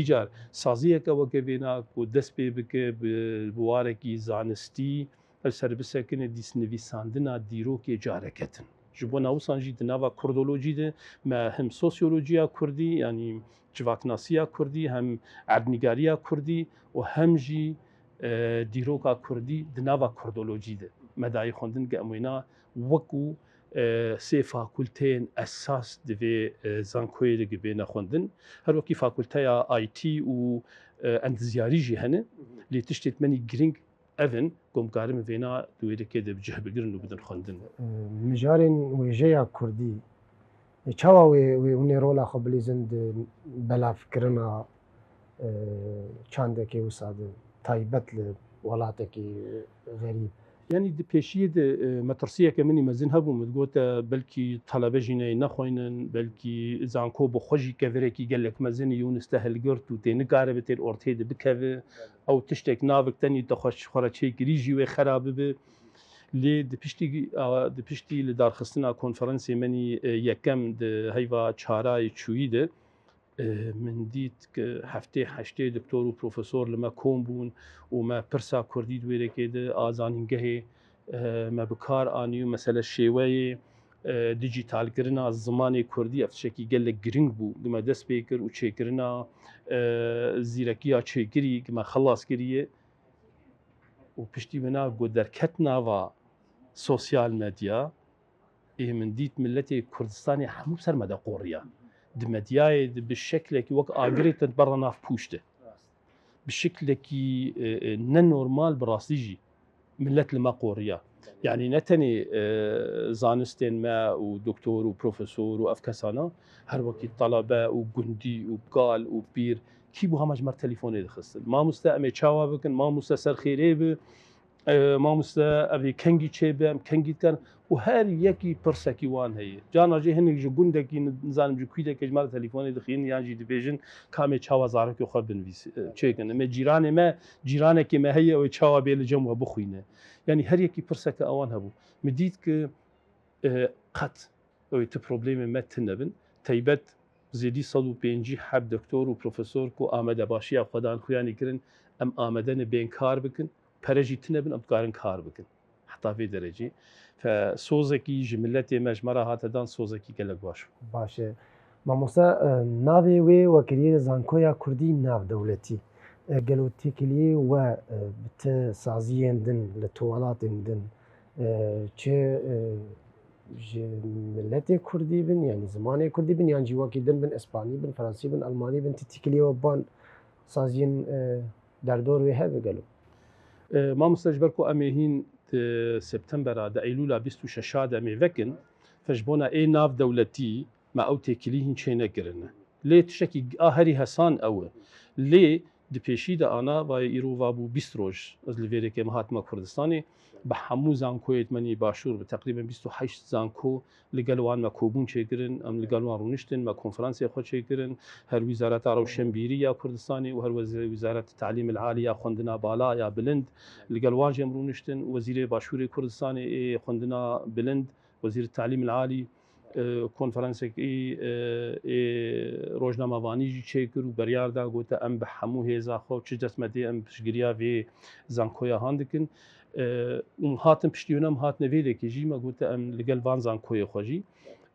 Îcar saziyeke weke vêna ku dest pê bike bi, bi warekî zanistî, ev ser bisekine dîsnivîsandina dîrokê careketin. Ji bona wisan jî di nava kurdolojî de me hem sosyolojiya kurdî, yanî civaknasiya kurdî, hem erdnîgariya kurdî û hem jî, e, dîroka kurdî di nava kurdolojî de me dayî xwendin, ke em wêna wekû, e, sê fakulteyên esas di vê, e, zankoyê de bêne xwendin. Her wekî fakulteya I T û, e, endizyarî jî hene. Lê tiştê menî girîng ev in, ku em karin vêna di wê derê de bi cih bigirin û bidin xwendin. Mijarên wêjeya kurdî, e, çawa wê, wê hûn ê rola xwe bilîzin di belavkirina, e, çandekê wisa de, taybet li welatekî xerîb? Yanî di pêşiyê de, e, metirsiyeke min î mezin hebû, min digot, e, belkî talebe jî neyê nexwînin, belkî zanko bi xwe jî kevirekî gelek mezin î Yûnis te hilgirt û tê nikaribe tê li orteyê de bikeve. Ew tiştek navik tenî te xwe, xwe re çêkirî jî wê xera bibe. Lê di piştî, a, di piştî li darxistina konferansê menî, e, yekem di heyva çarayê çûyî de, e, min dît ke heftê heştê doktor û profesor li me kom bûn û me pirsa kurdî di wê derê de a zanîngehê, e, me bi kar anî û mesele şêweyê, e, dîjîtalkirina zimanê kurdî ev tiştekî gelek girîng bû. Di me dest pê kir û çêkirina, e, zîrekiya çêkirî ki me xelas kiriye. Û piştî wina ku derket nava sosyal medya, ê min dît miletê Kurdistanê hemû ser me de qoriya. Di medyayê de bi şeklekî wek agirê te bera nav pûş de. Bi şeklekî, e, e, ne normal bi rastî jî milet li me qoriya. Yanî ne tenê, e, zanistên me û doktor û profesor û ev kesana, her wekî talebe û gundî û kal û pîr, kî bû hema ji me re telîfonê dixistin. Mamoste, em ê çawa bikin? Mamoste, ser xêrê bi. E, mamoste, ev ê kengî çêbe, em kengî dikin. Û her yekî pirsekî wan heye. Carna jî hinek ji gundekî, nizanim ji kûdekê ji me re telîfonê dixînin yan jî dibêjin, ka em ê çawa zarokê xwe binivîs-, e, çêkin. Em ê cîranê me, cîranekê me heye, ew ê çawa bê li cem we bixwîne. Yanî her yekî pirseke ewan hebû. Min dît ku, e, qet ew ê tu problemê me tune bin. Teybet zêdî sed û pêncî heb doktor û profesor ku amadebaşiya xwe dan xuyanî kirin, em amade ne bên kar bikin, pere jî tune bin, em dikarin kar bikin. Heta vê derecê. Fe sozekî ji miletê me, ji me re hate dan, sozekî gelek baş bû. Baş e. Mamoste, e, navê wê we kiriye Zankoya Kurdî Navdewletî. E, gelo têkiliyê we, e, bi ti saziyên din, li tu welatên din, e, çi, e, ji miletê kurdî bin, yanî zimanê kurdî bin, yan jî wekî din bin, îspanî bin, fransî bin, elmanî bin, ti têkiliyê we ban saziyên, e, derdor wê hebe gelo? E, mamoste, ji ber ku em ê hîn di Septembera, di Eylûla bîst û şeş de em ê vekin, fe ji bona ê navdewletî me ew têkilî hîn çênekirine. Lê tiştekî a herî hesan ew e. Lê di pêşî de ana vayê îro va bû bîst roj ez li vê rêkê me hatime Kurdistanê. Bi hemû zankoyê menî başûr, bi teqrîben bîst û heşt zanko li gel wan me kobûn çêkirin, em li gel wan rûniştin, me konferansê xwe çêkirin, her Wîzareta Rewşenbîrî ya Kurdistanê û her wezî-, Wîzareta Talîm el Alî ya xwendina bala ya bilind, li gel wan jî em rûniştin, Wezîrê Başûrê Kurdistanê ê xwendina bilind, Wezîr Talîm el Alî, e, konferansekî, e, ê rojnamevanî jî çêkir û beryar da, gote, em bi hemû hêza xwe û çi dest me tê, em piştgiriya vê zankoya han dikin. E, û hatin piştî wina em hatine vê dekê jî, me gote, em li gel van zankoyê xwe jî.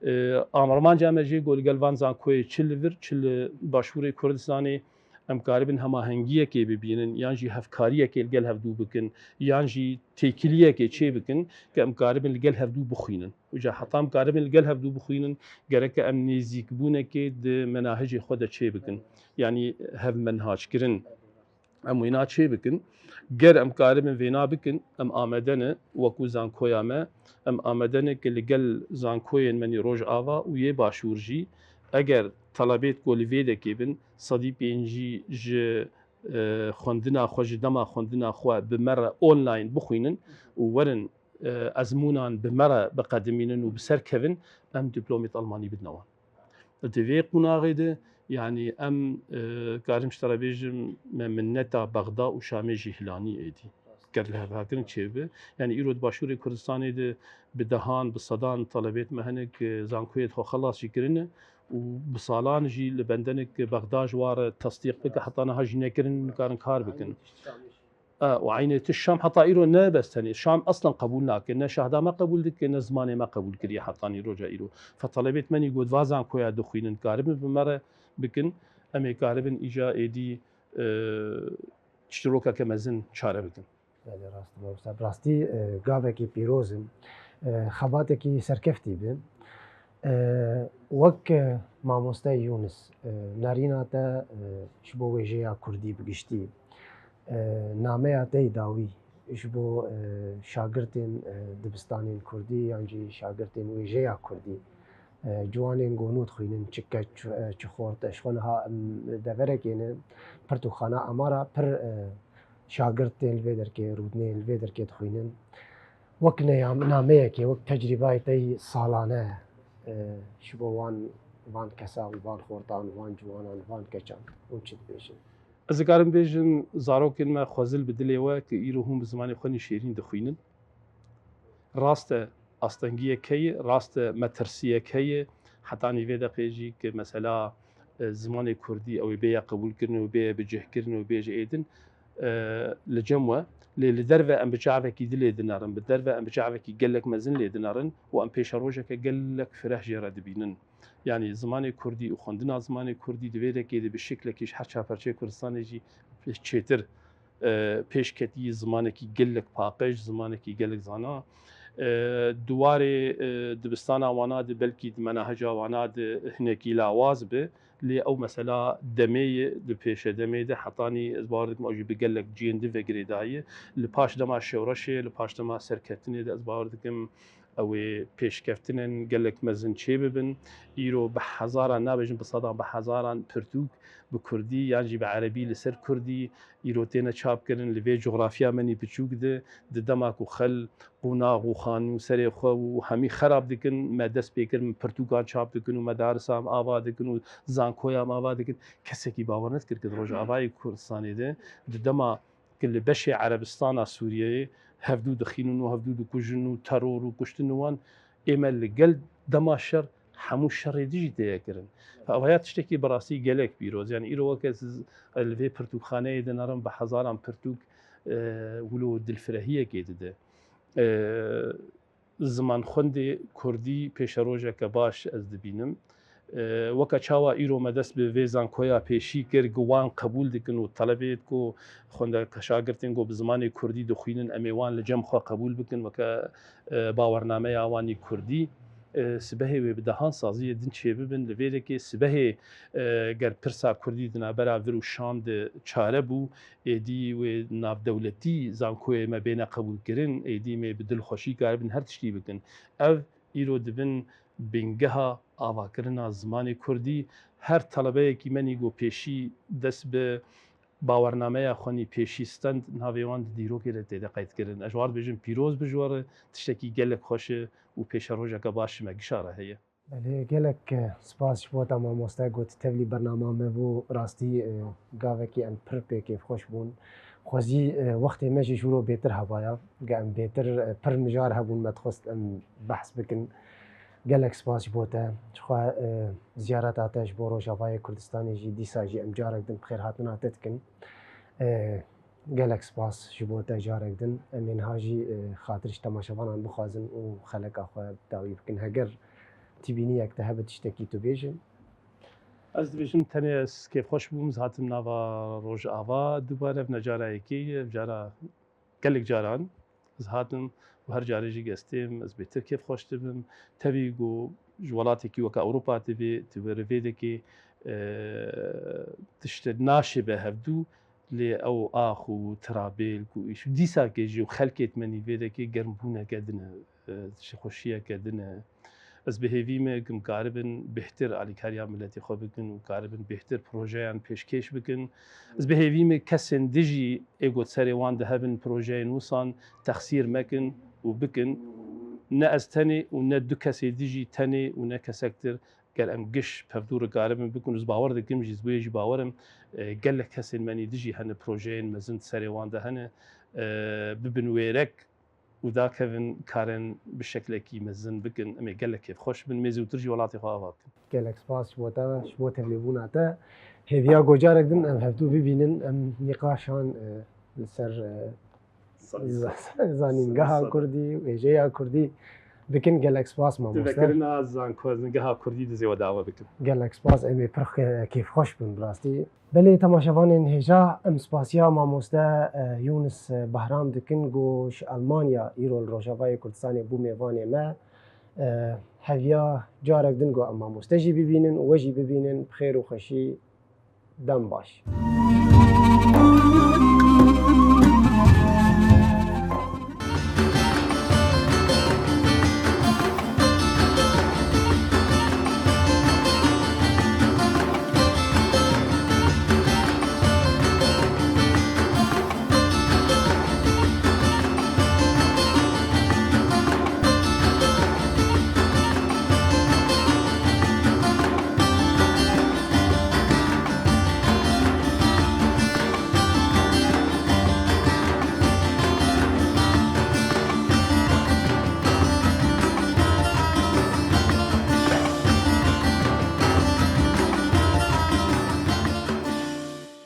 E, armanca me jê got, li gel van zankoyê çi li vir, çi li Başûrê Kurdistanê, em karibin hemahengiyekê bibînin, yan jî hevkariyekê li gel hevdû bikin, yan jî têkiliyekê çê bikin, ke em karibin li gel hevdû bixwînin. Û ca heta em karibin li gel hevdû bixwînin, gereke em nêzîkbûnekê di menahicê xwe de çê bikin. Yanî hevmenhackirin. Em wêna çê bikin. Ger em karibin vêna bikin, em amade ne, wekû zankoya me, em amade ne ke li gel zankoyên menî Rojava û yê Başûr jî, eger telebêt ku li vê dekê bin, sedî pêncî ji, e, xwendina xwe, ji dema xwendina xwe bi me re online bixwînin û werin, e, ezmûnan bi me re biqedimînin û bi ser kevin, em diplomêt Almanî bidine wan. Di vê qonaxê de, yanî em, e, karim ji te re bêjim, me minneta Bexda û Şamê jî hilanî êdî. ger lihevhakirin çêbibe. Yanî îro di Başûrê Kurdistanê de bi dehan, bi sedan talebêt me hene ku zankoyê xwe xelas jî kirine û bi salan jî li bendenek Bexda ji wan re tesdîq bike, heta niha jî nekirin, nikarin kar bikin. E, û eynê tişt Şam heta îro ne bes tenê. Şam eslen qebûl nake. Ne şehda me qebûl dike, ne zimanê me qebûl kiriye heta nîroca îro. Fe talebêt me nî got, va zankoya dixwînin, karibin bi me re bikin. Em ê karibin îca êdî, e, çirokeke mezin çare bikin. Belê, rast e, mamoste. Bi rastî, e, gavekî pîroz in. E, xebatekî serkeftî bi. E, wek, e, mamoste Yûnis, e, nerîna te, e, ji bo wêjeya kurdî bi giştî, e, nameya te yê dawî ji bo, e, şagirtên, e, dibistanên kurdî yan jî şagirtên wêjeya kurdî, e, ciwanên ku nû dixwînin, çi keç, e, çi xort, e, ji xwe niha em deverekê ne, pirtûkxana Amara pir, e, şagirtên li vê derkê, rûdinên li vê derkê dixwînin. Wek neyam-, nameyekê, wek tecrîbayê te yî salane, e, ji bo wan, van kesan, van xortan, van ciwanan, van keçan, hûn çi dibêjin? Ez dikarim bêjim, zarokên me xwezil bi dilê we ku îro hûn bi zimanê xwe nî şêrîn dixwînin. Rast e, astengiyek heye, rast e, metirsiyek heye. Hetanî vê deqê jî ku mesela, e, zimanê kurdî ew ê bêye qebûlkirin û bêye bicihkirin û bêje êdin, e, li cem we. Lê li derve em bi çavekî dilê dinerin, bi derve em bi çavekî gelek mezin lê dinerin û em pêşerojeke gelek fireh jê re dibînin. Yanî zimanê kurdî û xwendina zimanê kurdî di vê dekê de bi şeklekî ji her çar perçeyê Kurdistanê jî çêtir, e, pêş ketî, zimanekî gelek paqij, zimanekî gelek zana. E, di warê, e, dibistana wana de belkî di menaheca wana de hinekî lawaz be, lê ew mesela demê ye, di pêşedemê de hetanî ez bawer dikim ew jî bi gelek cihên din ve girêdayî ye. Li paş dema şewreşê, li paş dema serketinê de ez bawer dikim ew ê pêşkeftinên gelek mezin çêbibin. Îro bi hezaran, nabêjim bi sedan, bi hezaran pirtûk bi kurdî yan jî bi erebî li ser kurdî îro têne çapkirin. Li vê cografya me nî biçûk de, di dema ku xel qonax û xanû serê xwe û hemî xerab dikin, me dest pê kir, me pirtûkan çap dikin û medarisa em ava dikin û zankoya em ava dikin. Kesekî bawer nedikir ku di Rojavayê Kurdistanê de, di dema ku li beşê Erebistana Sûriyeyê hevdû dixînin û hevdû dikujin û teror û kuştin û wan, ê me li gel dema şer hemû şerê dijî tê ye kirin. Fe, ev ya tiştekî bi rastî gelek pîroz. Yanî îro weke ez li vê pirtûkxaneyê dinerim, bi hezaran pirtûk, e, wilo dilfirehiyekê dide. E, Zimanxwendê kurdî pêşerojeke baş ez dibînim. E, weke çawa îro me dest bi vê zankoya pêşî kir, ku wan qebûl dikin û telebê ku xwendeka şagirtên ku bi zimanê kurdî dixwînin, em ê wan li cem xwe qebûl bikin weke, e, bawernameya wan î kurdî. E, sibehê wê bi dehan saziyê din çêbibin. Li vê dekê sibehê, e, ger pirsa kurdî di navbera vir û şam de çare bû, êdî wê navdewletî zankoyê me bêne qebûlkirin, êdî me bi dilxweşî karibin her tiştî bikin. Ev îro dibin bingeha avakirina zimanê kurdî. Her telebeyekî me nî ku pêşî dest bi bawernameya xwe nî pêşî stend, navê wan di dîrokê de têde qeydkirin. Ez ji wan dibêjim pîroz bi ji we re, tiştekî gelek xweş e û pêşerojeke baş ji me gişa re heye. Belê, gelek, e, spas ji bo te mamoste, got tevlî bernama me bû, rastî, e, gavekî em pir pê kêfxweş bûn. Xwezî, e, wextê me jî ji wilo bêtir hebaya, ge em bêtir, e, pir mijar hebûn me dixwest em behs bikin. Gelek spas ji bo te. Jixwe, e, ziyareta te ji bo Rojavayê Kurdistanê jî dîsa jî em carek din bi xêrhatina te dikin. E, Gelek spas ji bo te carek din. Em ê niha jî, e, xatir ji temaşevanan bixwazin û xeleka xwe dawî bikin. Heger tîbîniyek te hebe tiştekî tu bêjin. Ez dibêjim tenê ez kêfxweş bûm, ez hatim nava Rojava dubare, ev ne cara yekê ye, ev cara gelek caran ez hatim û her carê jî ez têm, ez bêtir kêfxweş dibim. Tevî ku ji welatekî weke Ewropa tu bê, tu were vê dekê, e, tişt naşê be hevdû, lê ew ax û tirabêl ku îş dîsakê jî û xelkê me nî vê dekê germbûneke din e, e, ji xweşiyeke din e. Ez bi hêvî me ku em karibin bêhtir alîkariya miletê xwe bikin û karibin bêhtir projeyan pêşkêş bikin. Ez bi hêvî me kesên dijî ê got serê wan de hebin projeyên wisan texsîr mekin û bikin. Ne ez tenê û ne du kesê dijî tenê û ne kesek dir. Ger em giş pevdû rikaribin bikin, ez bawer dikim jî, ez wê jî bawer im, e, gelek kesên me nî dijî hene, projeyên mezin serê wan de hene. e, bibin wêrek û dakevin karên bi şeklekî mezin bikin. Em ê gelek kêfxweş bin, em ê zûtir jî welatê xwe ava bikin. Gelek spas ji bo te, ji bo tevlîbûna te. Hêviya ku carek din em hevdû bibînin, em nîqaşan, e, li ser, e, za-, zanîngeha kurdî, wêjeya kurdî bikin. Gelek spas mamoste. Vekirina zanko-, zanîngeha kurdî dizê we dawa bikim. Gelek spas, em ê pir xe-, kêfxweş bin bi rastî. Belê temaşevanên hêja, em spasiya mamoste, e, Yûnis, e, Behram dikin ku ji Elmanya îro li Rojavayê Kurdistanê bû mêvanê me. E, heviya carek din ku em mamoste jî bibînin û we jî bibînin, bi xêr û xweşî, dem baş.